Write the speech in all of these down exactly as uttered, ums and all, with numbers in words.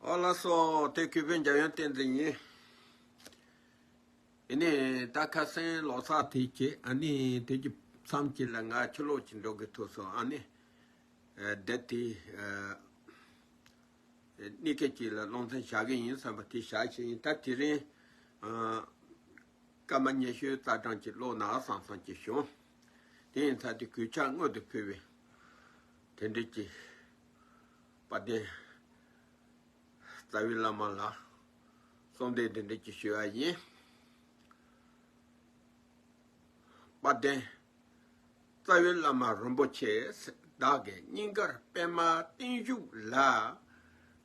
ཨོ་ལགས་སོ། དེ་གུས་པའི་འཇམ་དབྱངས་བསྟན་འཛིན་ཡིན། ཨ་ནི་ད་ཁ་སང་ལོ་གསར་དེ་བྱས། ཨ་ནི་དེ་གི་མཚམས་ཅིག་ལ་ང་ཕྱི་ལོགས་ཅིག་འགྲོ་གི་ཐུག་སོང་། ཨ་ནི་ཨ་བསྡད་དེ་ཨ་གནས་སྐབས་ཅིག་ལ་སློབ་ཚན་བཞག་གི་ཡིན་བསམ་པ་དེ་བཞག་བཞིན་ཡིན། ད་དེ་རིང་ཨ་སྐར་མ་ཉི་ཤུ་རྩ་གྲངས་ཅིག་ཀློག་ན་བསམ་བསམ་ཅིག་བྱུང་། དེ་ཡིན་ཙང་དེ་གུས་ཕྱག་སྔོན་དུ་ཕུལ་བའི་དེ་འདྲ་ཅིག་དཔལ་ལྡན་རྩ་བའི་བླ་མ་ལ་གསོལ་འདེབས་འདི་འདྲ་ཅིག་ཞུ་བ་ཡིན། དཔལ་ལྡན་རྩ་བའི་བླ་མ་རིན་པོ་ཆེ། བདག་གི་སྙིང་གར་པདྨ་བརྟན་བཞུགས་ལ།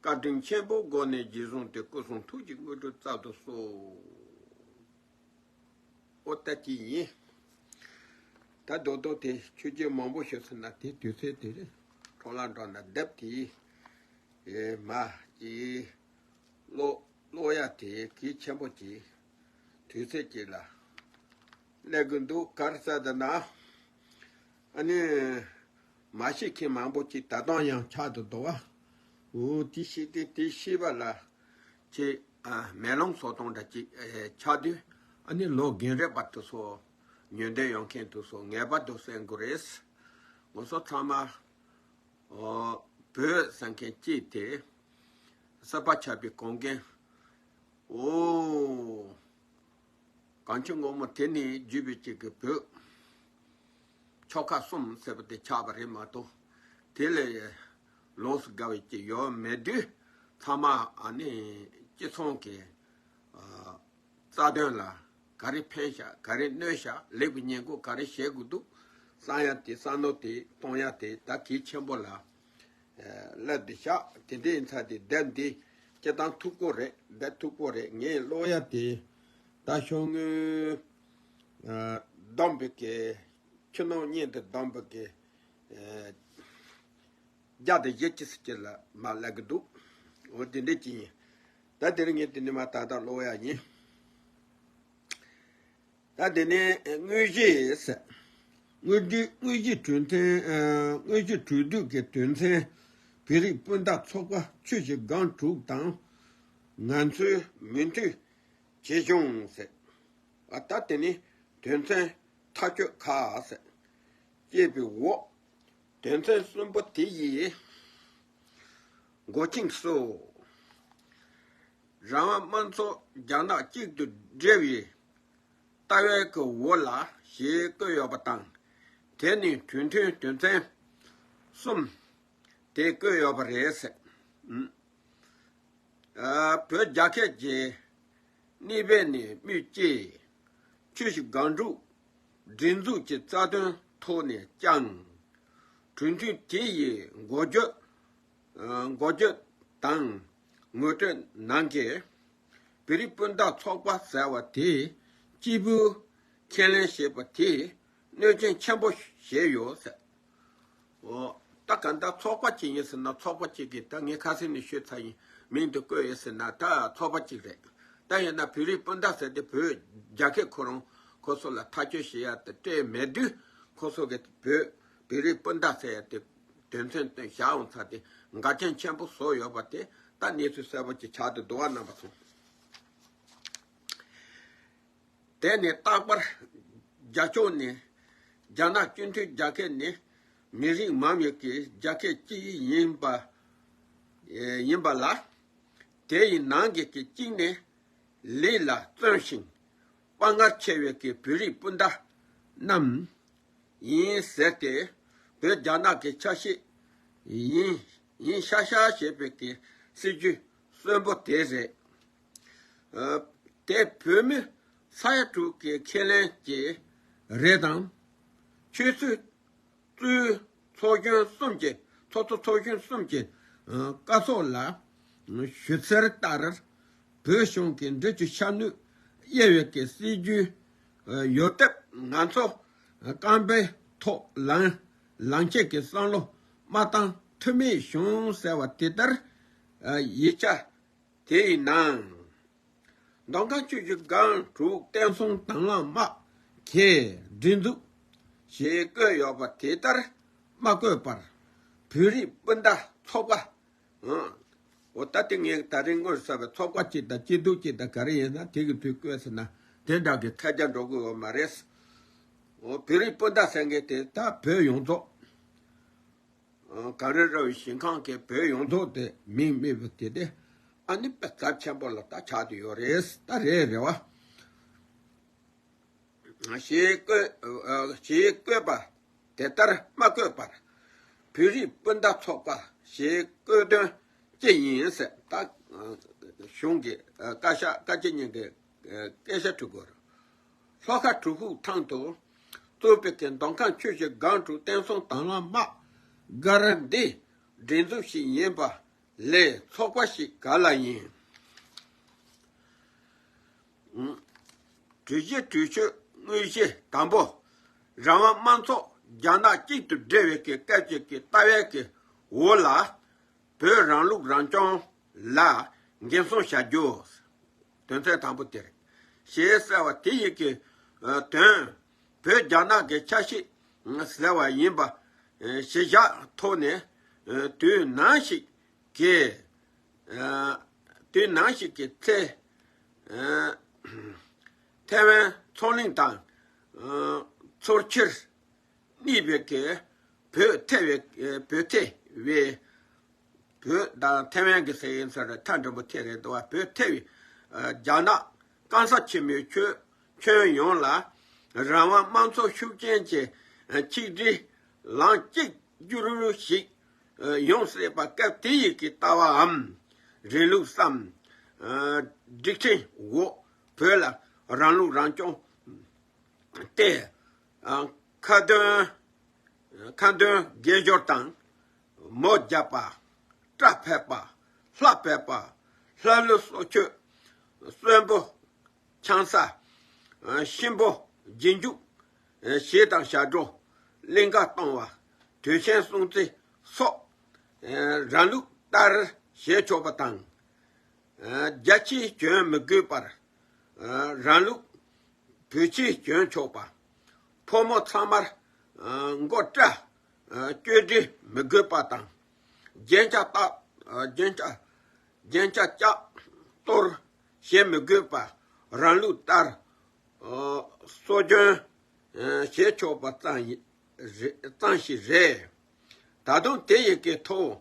བཀའ་དྲིན་ཆེན་པོའི་སྒོ་ནས་རྗེས་བཟུང་སྟེ། སྐུ་གསུང་ཐུགས་ཀྱི་དངོས་གྲུབ་སྩལ་དུ་གསོལ། ཨོ་ད་ཅི་ཡིན། ད་རྡོག་རྡོག་དེ་ཆོས་སྐད་མང་པོ་ཞིག་ཟེར་ན་དེ་དུས་ཚོད་དེ་རེད། འཕྲོ་བརླག་འགྲོ་ན་སྡེབ་དེ་ཡིན། ཨེ་མ་ཅི་ཀློག་ཀློག་ཡ་དེ་གལ་ཆེན་པོ་ཅིག་དུས་ཚོད་ཅིག་ལ་སླེབས་གི་འདུག་ག་རེ་ཟེར་ན། ཨ་ནི། མ་ཤེས་མཁན་མང་པོ་ཅིག་ད་དུང་ཡང་ཆགས་འདུག་འདུག་བ། འོ་དེ་ཤེས་དེ་དེ་ཤེས་པ་ལ་ཅིག་ཨ་མེ་ལོང་བཟོ་སྟངས་འདྲ་ཅིག་ཨེ་ཆགས་དུས། ཨ་ནི་ལོ་རྒན་རབས་པ་དེ་ཚོ་ཉན་འདོད་ཡོད་མཁན་དེ་ཚོ་ངེས་པར་དུ་གསན་དགོས་རེད། ང་ཚོ་ཚང་མ་ཨོ་བོད་ཟེར་མཁན་གཅིག་དེ་གསར་པ་ཆགས་པའི་གོང་རྒན། ཨོ། གངས་ཅན་སྔོན་མོ་དེ་ནས་བརྒྱུད་པའི་གཅིག་གི་བོད་ཆོལ་ཁ་གསུམ་ཟེར་བ་དེ་ཆགས་པ་རེད་མ་གཏོགས། དེ་ལས་ལོངས་སུ་དགའ་བའི་གཅིག་ཡོད་མེད་དུས། ཚང་མ་ཨ་ནི་སྤྱི་ཚོགས་ཀྱི་ཨ་རྩ་དོན་ལ་ག་རེ་ཕན་ཤག་ག་རེ་གནོད་ཤག་ལེགས་པའི་ཉེས་འགོག་ག་རེ་བྱེད་དགོས་འདུག་བསམ་ཡ་དེ་བསམ་བློ་དེ་གཏོང་ཡ་དེ་ད་གལ་ཆེན་པོ་ལ་སླེབས་བསྡད་ཤག་དེ་འདྲ་ཡིན་ཙང་དེ་ལྡེབ་འདི་སྤྱིར་བཏང་མཐུག་པོ་རེད། ལྡེབ་མཐུག་པོ་རེད། ངས་ཀློག་ཡ་དེ་ད་ཤོག་ངོས་ཨ་བསྡོམས་པའི་གི་ཆུ་ནང་གཉིས་དེ་བསྡོམས་པའི་གི་ཨ་བརྒྱ་དང་བཞི་བཅུ་ཙམ་ཅིག་ལ་མར་སླེབས་ཀྱི་འདུག་འོ་དེ་འདྲ་ཅིག་ཡིན། ད་དེ་རིང་ངས་དེ་ནས་མར་ཏག་ཏག་ཀློག་ཡ་ཡིན། ད་དེ་ནས་དངོས་གཞི་ཟེར། དངོས་གཞི་དངོས་གཞི་གྲོས་མཐུན། ཨ་དངོས་གཞི་གྲོས་བསྡུར་གྱི་དོན་ཚན། བོད་རིགས་སྤུན་ཟླ་ཚོགས་པ་ཆུ་བཞི་སྒང་དྲུག་དང་། ང་ཚོའི་མོས་མཐུན་ཇི་བྱུང་ཟེར། ཨ་ད་དེ་ནི་དོན་ཚན་མཐའ་དཔྱོད་ཁག་ཟེར། ཅེས་པའི་འོག་དོན་ཚན་གསུམ་པོ་དེ་ཡི་འགོ་རྐྱེན་སོ། རང་དབང་དམངས་གཙོ་རྒྱ་ནག་གཅིག་ཏུ་སྒྲིལ་བའི་ལྟ་བའི་གི་འོག་ལ་ཞེས་བཀོད་ཡོད་པ་དང་། དེ་ནི་གྲོས་མཐུན་དོན་ཚན་གསུམ་དེ་བཀོད་ཡོད་པ་རེད་ཟེར། ཨ་བོད་རྒྱ་སྐད་ཀྱི་གནས་བབ་ནས་སྨོས་ཅི། ཆུ་བཞི་སྒང་དྲུག་སྒྲིག་འཛུགས་ཀྱི་རྩ་དོན་ཐོག་ནས་ཀྱང་གྲོས་མཐུན་དེ་ཡི་འགོ་བརྗོད། ཨ་འགོ་བརྗོད་དང་ངོ་སྤྲོད་ནང་གི་བོད་རིགས་སྤུན་ཟླ་ཚོགས་པ་ཟེར་བ་དེ་སྐྱེས་བུ་ཁས་ལེན་བྱས་པ་དེ་གནོད་སྐྱོན་ཆེན་པོ་བྱས་ཡོད་ཟེར། འོ། ད་གང་ལྟར་ཚོགས་པ་གཅིག་ཡིན་ཟེར་ན་ཚོགས་པ་གཅིག་གིས་ད་ངས་ཁ་སང་ནས་ཤོད་ཚར་ཡིན། མིང་དུ་བཀོད་ཡོད་ཟེར་ན་ད་ཚོགས་པ་གཅིག་རེད། ད་ཡིན་ན་བོད་རིགས་སྤུན་ཟླ་ཟེར་དེ་བོད་རྒྱ་སྐད་ཁོ་རང་ཁོ་ཚོ་ལ་ཐག་གཅོད་བྱེད་ཡ་དེ་སྤྲད་མེད་དུས། ཁོ་ཚོ་གི་བོད་བོད་རིགས་སྤུན་ཟླ་ཟེར་ཡ་དེ་དོན་ཚན་བཏོན་བཞག་འོང་ཚར་དེ་འགལ་རྐྱེན་ཆེན་པོ་བཟོས་ཡོད་པ་དེ་ད་གནས་ཚུལ་གསལ་པོ་ཅིག་ཆགས་འདུག་འདུག་བ་རྣམ་པ་ཚོ། དེ་ནས་རྟག་པར་རྒྱ་ཕྱོགས་ནས་རྒྱ་ནག་སྤྱི་མཐུན་རྒྱལ་ཁབ་ནི་མི་རིགས་མང་མོས་ཀྱི་རྒྱལ་ཁབ་ཅིག་ཡིན་པ་ཡིན་པ་ལ། དེ་ཡི་ནང་གི་གཅིག་ནི་ལས་ལ་བརྩོན་ཞིང་དཔའ་ངར་ཆེ་བའི་གི་བོད་རིགས་སྤུན་ཟླ་རྣམས་ཡིན་ཟེར་ཏེ། བོད་རྒྱ་ནག་གི་ཆ་ཤས་ཡིན་ཡིན་ཤག་ཤག་ཞེས་པའི་གི་སྲིད་ཇུས་གསོན་པོ་དེ་རེད། ཨ་དེ་བོད་མི་ས་ཡ་དྲུག་གི་ཁས་ལེན་གྱི་རེད་དང་། ཆོས་སྲིད་གཙོས་ཚོགས་ཆུང་གསུམ་གྱི་ཚོགས་གཙོ་ཚོགས་ཆུང་གསུམ་གྱི་ཨ་བཀའ་ཤོག་ལ་ཞུ་ཚུལ་ལྟར། བོད་གཞུང་གིས་འབྲུག་གི་ཤར་ནུབ་དབྱེ་བའི་གི་སྲིད་ཇུས་ཡོད་སྟབས། ང་ཚོ་རྐང་པའི་ཐོག་ལངས་ལངས་ཆེད་ཀྱི་བསམ་བློ་མ་བཏང་ཐུབ་མེད་བྱུང་ཟེར་བ་དེ་ལྟར། ཡིག་ཆ་དེ་ཡི་ནང་། མདོ་ཁམས་ཆུ་བཞི་སྒང་དྲུག་བསྟན་སྲུང་དྭང་བླངས་དམག་གི་སྒྲིག་འཛུགས་ཞེས་བཀོད་ཡོད་པ་དེ་ལྟར་མ་བཀོད་པར། བོད་རིགས་སྤུན་ཟླ་ཚོགས་པ། ཨང་ འོ་ད་དེ་ངས་ད་རིང་དངོས་སུ་བྱས་པའི་ཚོགས་པ་གཅིག་དང་སྐྱིད་སྡུག་གཅིག་དང་ག་རེ་ཡིན་ན་དེ་གི་དུས་བཀོད་ཟེར་ན་དེ་འདྲ་གི་ཐལ་རྒྱ་འགྲོ་གི་ཡོད་མ་རེད། འོ་བོད་རིགས་སྤུན་ཟླ་ཟེར་མཁན་དེ་ད་བོད་ཡོངས་རྫོགས། གངས་རི་ར་བའི་ཞིང་ཁམས་ཀྱི་བོད་ཡོངས་རྫོགས་དེ་མིང་སྨོས་པ་དེ་དེ་ཨ་ནི་དཔེ་ཚབས་ཆེན་པོ་ལ་ད་ཆགས་བསྡད་ཡོད་རེད། ད་རེད་རེད་བ། ཞེས་བཀོད། ཞེས་བཀོད་པ་དེ་ལྟར་མ་བཀོད་པར། བོད་རིགས་སྤུན་ཟླ་ཚོགས་པ་ཞེས་བཀོད་དོན་ཅི་ཡིན་ཟེར་ད་གཞུང་གི་བཀའ་ཤག་བཀའ་སྤྱི་གཉིས་ཀྱི་སྐད་ཆ་དྲི་དགོས་རེད། ལྷོ་ཁ་གྲུ་ཁུག་ཐང་དུ་གཙུག་ཕུད་ཀྱི་མདོ་ཁམས་ཆུ་བཞི་སྒང་དྲུག་བསྟན་སྲུང་དྭང་བླངས་དམག་སྒར་འདི་སྒྲིག་འཛུགས་ཤིག་ཡིན་པ་ལས་ཚོགས་པ་ཞིག་ག་ལ་ཡིན། གྲོས་གཞི་གྲོས་ཆོད་དངོས་གཞི་དང་པོ། རང་དབང་དམངས་ཚོགས་རྒྱ་ནག་གཅིག་ཏུ་སྒྲིལ་བའི་གི་སྐད་ཅིག་གི་ལྟ་བའི་གི་འོག་ལ། བོད་རང་ལུགས་རང་སྐྱོང་ལ་འགན་སྲུང་བྱ་རྒྱུ། དོན་ཚན་དང་པོ་དེ་རེད། ཞེས་གསལ་བ་དེ་ཡི་གི་དོན། བོད་རྒྱ་ནག་གི་ཆ་ཤས་ཟེར་བ་ཡིན་པ་གཞི་བཞག་ཐོག་ནས་དུས་ནམ་ཞིག་གི་དུས་ནམ་ཞིག་གི་ཚེ། ཐའེ་ཝན་མཚོ་གླིང་དང་། ཚོར་ཕྱིར་གནས་པའི་གི་བོད་ཐེ་བའི་བོད་ཐེ་བའི་བོད་དང་ཐའེ་ཝན་གི་ཟེར་ཡིན་ཟེར་ཐ་འགྲེང་བུ་ཐེ་རེད་འདུག་བ། བོད་ཐེ་བའི་རྒྱ་ནག་སྐམ་ས་ཆེན་མོའི་ཁྱོན་ཁྱོན་ཡོངས་ལ་རང་དབང་དམངས་གཙོ་ཤུགས་ཅན་གྱི་ཆིག་སྒྲིལ་ལམ་གཅིག་གྱུར་ཞིག་ཡོང་སྲིད་པ་སྐབས་དེ་ཡི་གི་ལྟ་བའམ་རིང་ལུགས་སམ། སྒྲིག་ཁྲིམས་འོག་བོད་ལ་རང་ལུགས་རང་སྐྱོང་སྟེ། ཁ་འདོན། ཁ་འདོན་དགེ་སྦྱོར་དང་། མོ་རྒྱག་པ། སྐྲ་ཕབ་པ། ལྷ་ཕབ་པ། ལྷ་ཀླུ་སྲོག་གཅོད། གསོན་པོ། ཆང་ས། གཤིན་པོ། རྗེས་འཇུག་ཞེས་དང་ཞབས་བྲོ། གླིང་ག་གཏོང་བ། དུས་ཆེན་སྲུང་བརྩི་སོགས་རང་ལུགས་ལྟར་བྱེད་ཆོག་པ་དང་། རྒྱ་ཆེའི་གྱོན་མི་དགོས་པར། རང་ལུགས་བོད་ཆས་གྱོན་ཆོག་པ། ཕོ་མོ་ཚང་མར། མགོ་སྐྲ། གཅོད་འབྲེག་མི་དགོས་པ་དང་། རྒྱན་ཆ་བཏགས། རྒྱན་ཆ། རྒྱན་ཆ་ལྕགས་གཏོར་བྱེད་མི་དགོས་པ། རང་ལུགས་ལྟར། སྲོལ་རྒྱུན་བྱེད་ཆོག་པ་ཙམ་ཡིན། ཙམ་ཞིག་རེད། ད་དུང་དེ་ཡི་གི་ཐོག་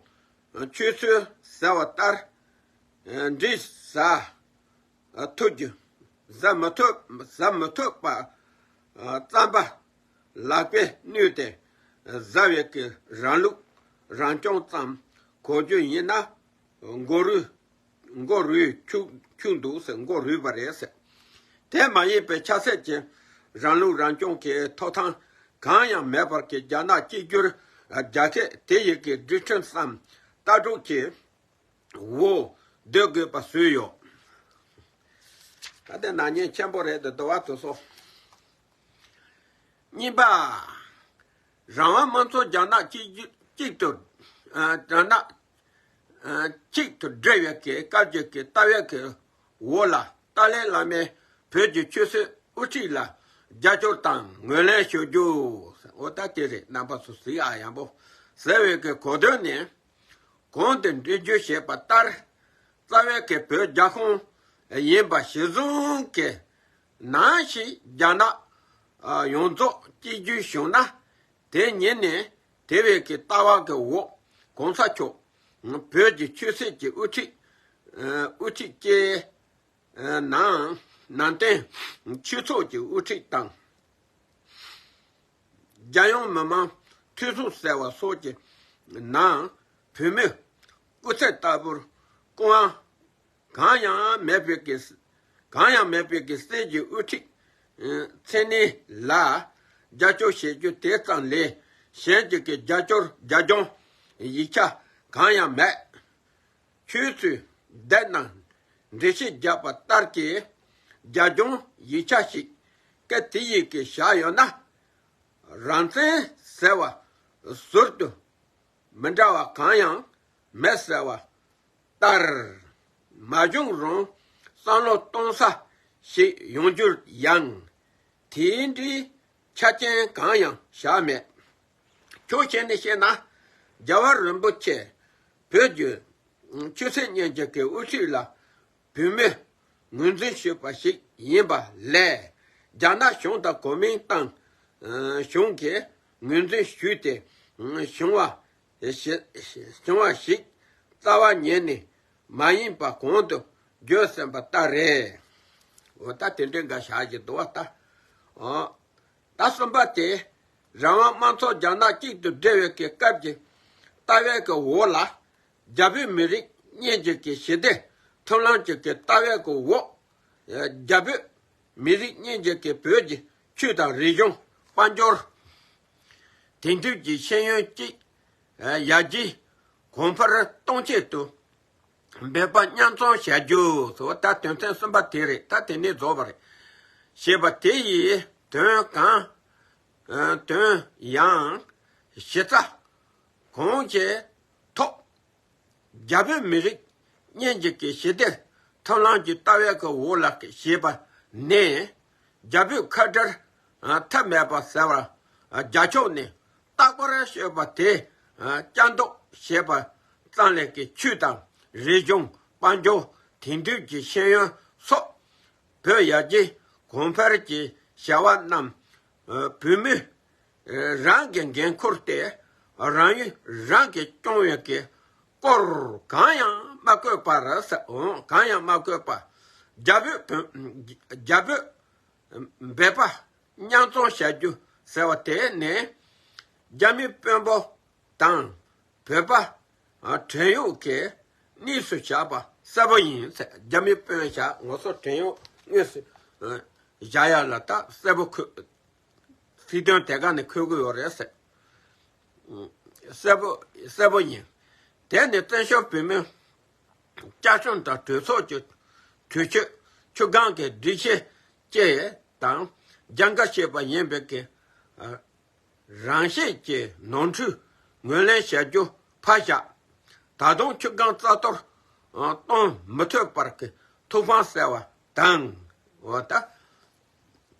ཆུད་ཟོས་ཟ་བ་ལྟར། འདྲེ་ཟ། ཐུབ་རྒྱུ། ཟ་མི་ཐུབ། ཟ་མི་ཐུབ་པ། རྩམ་པ་ལག་པས་བསྣུན་ཏེ་ཟ་བའི་གི་རང་ལུགས་རང་སྐྱོང་ཙམ་གོ་རྒྱུ་ཡིན་ན། མགོ་རུས། མགོ་རུས་འཁྱུག་འཁྱུག་འདུག་ཟེར། མགོ་རུས་པ་རེད་ཟེར། དེ་མ་ཡིན་པའི་ཆབ་སྲིད་ཀྱི་རང་ལུགས་རང་སྐྱོང་གི་ཐོབ་ཐང་གང་ཡང་མེད་པར་གྱི་རྒྱ་ནག་གཅིག་གྱུར་རྒྱལ་ཁབ་དེ་ཡི་གི་སྒྲིག་ཁྲིམས་སམ་ལྟ་གྲུབ་ཀྱི་འོག་སྡོད་དགོས་པ་བཟོས་ཡོད། ད་དེ་ནག་ཉེས་ཆེན་པོ་རེད་འདུག་འདུག་བ་དེ་ཚོ། གཉིས་པ། རང་དབང་དམངས་གཙོ་རྒྱ་ནག་གཅིག་གྱུར་གཅིག་ཏུ། ཨ། རྒྱ་ནག་ཨ། གཅིག་ཏུ་སྒྲིལ་བའི་གི་སྐབས་ཀྱི་གི་ལྟ་བའི་གི་འོག་ལ་ཏཱ་ལའི་བླ་མས་བོད་ཀྱི་ཆོས་སྲིད་དབུ་ཁྲིད་ལ་རྒྱབ་སྐྱོར་དང་ངོས་ལེན་ཞུ་རྒྱུ། འོ་ད་དེ་རེད། རྣམ་པ་ཚོ་གཟིགས་ཨ། ཡག་པོ་ཟེར་བའི་གི་གོ་དོན་ནི། གོང་དུ་འགྲེལ་བརྗོད་བྱས་པ་ལྟར། རྩ་བའི་གི་བོད་རྒྱ་ཁོངས་ཡིན་པ་གཞི་བཟུང་གི་ནང་བཞིན་རྒྱ་ནག་ཡོངས་རྫོགས་གཅིག་གྱུར་བྱུང་ན། དེ་ཉིད་ནས་དེ་བས་ཀྱི་ལྟ་བ་གི་འོག་གོང་ས་མཆོག་བོད་ཀྱི་ཆོས་སྲིད་ཀྱི་དབུ་ཁྲིད། དབུ་ཁྲིད་ཀྱི་ནང་ནང་བསྟན་ཆོས་ཚོགས་ཀྱི་དབུ་ཁྲིད་དང་། རྒྱལ་ཡོངས་མི་དམངས་འཐུས་ཚོགས་ཟེར་བ་སོགས་ཀྱི་ནང་བུད་མེད་སྐུ་ཚེ་ལྟ་བུར་སྐུ་དབང་གང་ཡང་མེད་པའི་གི། གང་ཡང་མེད་པའི་གི་སྲིད་ཀྱི་དབུ་ཁྲིད་མཚན་གནས་ལ་རྒྱབ་སྐྱོར་བྱེད་རྒྱུ་དེ་ཙམ་ལས་གཞན་གྱི་གི་རྒྱབ་སྐྱོར་རྒྱབ་ལྗོངས་ཡིག་ཆ་གང་ཡང་མེད། ཁྱོད་ཚོས་བསྡད་ནང་འགྲེལ་བཤད་བརྒྱབ་པ་ལྟར་གྱི་རྒྱབ་ལྗོངས་ཡིག་ཆ་ཞིག་སྐད་དེ་ཡི་གི་བཞག་ཡོད་ན། རང་བཙན་ཟེར་བ་ཟུར་དུ་མི་འདྲ་བ་གང་ཡང་མེད་ཟེར་བ་ལྟར། མ་བྱུང་རུང་བསམ་བློ་གཏོང་ས་ཞིག་ཡོང་རྒྱུར་ཡང་དེ་འདྲའི་ཆ་རྐྱེན་གང་ཡང་བཞག་མེད། ཕྱོགས་གཞན་ནས་བཤད་ན། རྒྱལ་བ་རིན་པོ་ཆེ་བོད་བརྒྱུད་ ཆོས་སྲིད་གཉིས་ཀྱི་དབུ་ཁྲིད་ལ་བོད་མིས་ངོས་འཛིན་ཞུས་པ་ཞིག་ཡིན་པ་ལས། རྒྱ་ནག་གཞུང་དང་གོ་མིན་ཏང་གཞུང་གིས་ངོས་འཛིན་ཞུས་ཏེ་བྱུང་བ་བྱུང་བ་ཞིག་རྩ་བ་ཉིད་ནས་མ་ཡིན་པ་གོང་དུ་བརྗོད་ཟིན་པ་ལྟར་རེད། འོ་ད་དེ་འདྲའི་འགའ་བཞག་གི་འདུག་བ་ད། ཨོ། ད་གསུམ་པ་དེ། རང་དབང་དམངས་གཙོ་རྒྱ་ནག་གཅིག་ཏུ་སྒྲིལ་བའི་གི་སྐབས་ཀྱི་ལྟ་བའི་གི་འོག་ལ། རྒྱ་བོད་མི་རིགས་གཉིས་ཀྱི་གི་ཞི་བདེ་མཐུན་ལམ་གྱི་གི་ལྟ་བའི་གི་འོག་རྒྱ་བོད་མི་རིགས་གཉིས་ཀྱི་གི་བོད་ཀྱི་ཆོས་དང་རིག་གཞུང་། དཔལ་འབྱོར། དེང་དུས་ཀྱི་ཤེས་ཡོན་གཅིག་ཡར་རྒྱས་གོང་འཕེལ་གཏོང་ཆེད་དུ་འབད་པ་མཉམ་འཛོམས་བྱ་རྒྱུ་སོགས། ད་དོན་ཚན་གསུམ་པ་དེ་རེད། ད་དེ་ནས་རྫོགས་པ་རེད། ཞེས་པ་དེ་ཡི་དོན་གང་། དོན་ཡང་གཞི་རྩ་གང་ཞིག་ཐོག་རྒྱ་བོད་མི་རིགས་གཉིས་ཀྱི་གི་ཞི་བདེ་མཐུན་ལམ་གྱི་ལྟ་བའི་གི་འོག་ལ་ཞེས་པ་ནས། རྒྱ་བོད་ཁ་བྲལ་ཐབས་མེད་པ་ཟེར་བ། རྒྱ་ཕྱོགས་ནས་རྟག་པར་ཤོད་པ་དེ་སྐྱབས་འདུག་ཞེས་པ་ཙམ་ལས་ཀྱི་ཆོས་དང་རིག་གཞུང་། དཔལ་འབྱོར། དེང་དུས་ཀྱི་ཤེས་ཡོན་སོགས་བོད་ཡར་རྒྱས་གོང་འཕེལ་གྱི་བྱ་བ་རྣམས་བོད་མི་རང་གི་འགན་ཁུར་ཏེ་རང་ཡུལ་རང་གིས་སྐྱོང་བའི་གི་སྐོར་གང་ཡང་མ་བཀོད་པར་ཟེར། འོང་གང་ཡང་མ་བཀོད་པ། རྒྱ་བོད་བོད་རྒྱ་བོད་འབད་པ་མཉམ་འཛོམས་བྱ་རྒྱུ་ཟེར་བ་དེ་ནི། རྒྱ་མི་དཔོན་པོ་དང་བོད་པ་བྲན་གཡོག་གི་གནས་སུ་བཞག་པ་གསལ་པོ་ཡིན་ཟེར། རྒྱ་མི་དཔོན་བཞག་ངོ་སོ་བྲན་གཡོག་དངོས་སུ་བཞག་ཡ་ལ་ད་གསལ་པོ་འཁོད། སྲིད་དོན་དེ་ག་ནས་འཁོད་གི་ཡོད་རེད་ཟེར། གསལ་པོ་གསལ་པོ་ཡིན། དེ་ནི་བཙན་བྱོལ་བོད་མིའི་བཅའ་ཁྲིམས་དང་གྲོས་ཚོགས་ཀྱི་གྲོས་ཆོད། ཆུ་སྒང་གི་སྒྲིག་གཞི་བཅས་དང་རྒྱལ་ཁ་ཆེ་བ་ཡིན་པའི་གི་རང་བཞིན་གྱི་ནོར་འཁྲུལ་ངོས་ལེན་བྱ་རྒྱུ་ཕར་བཞག་ད་དུང་ཆུ་སྒང་རྩ་གཏོར་གཏོང་མི་ཐུབ་པར་གི་ཐུགས་ཕམ་ཟེར་བ་དང་། འོ་ད།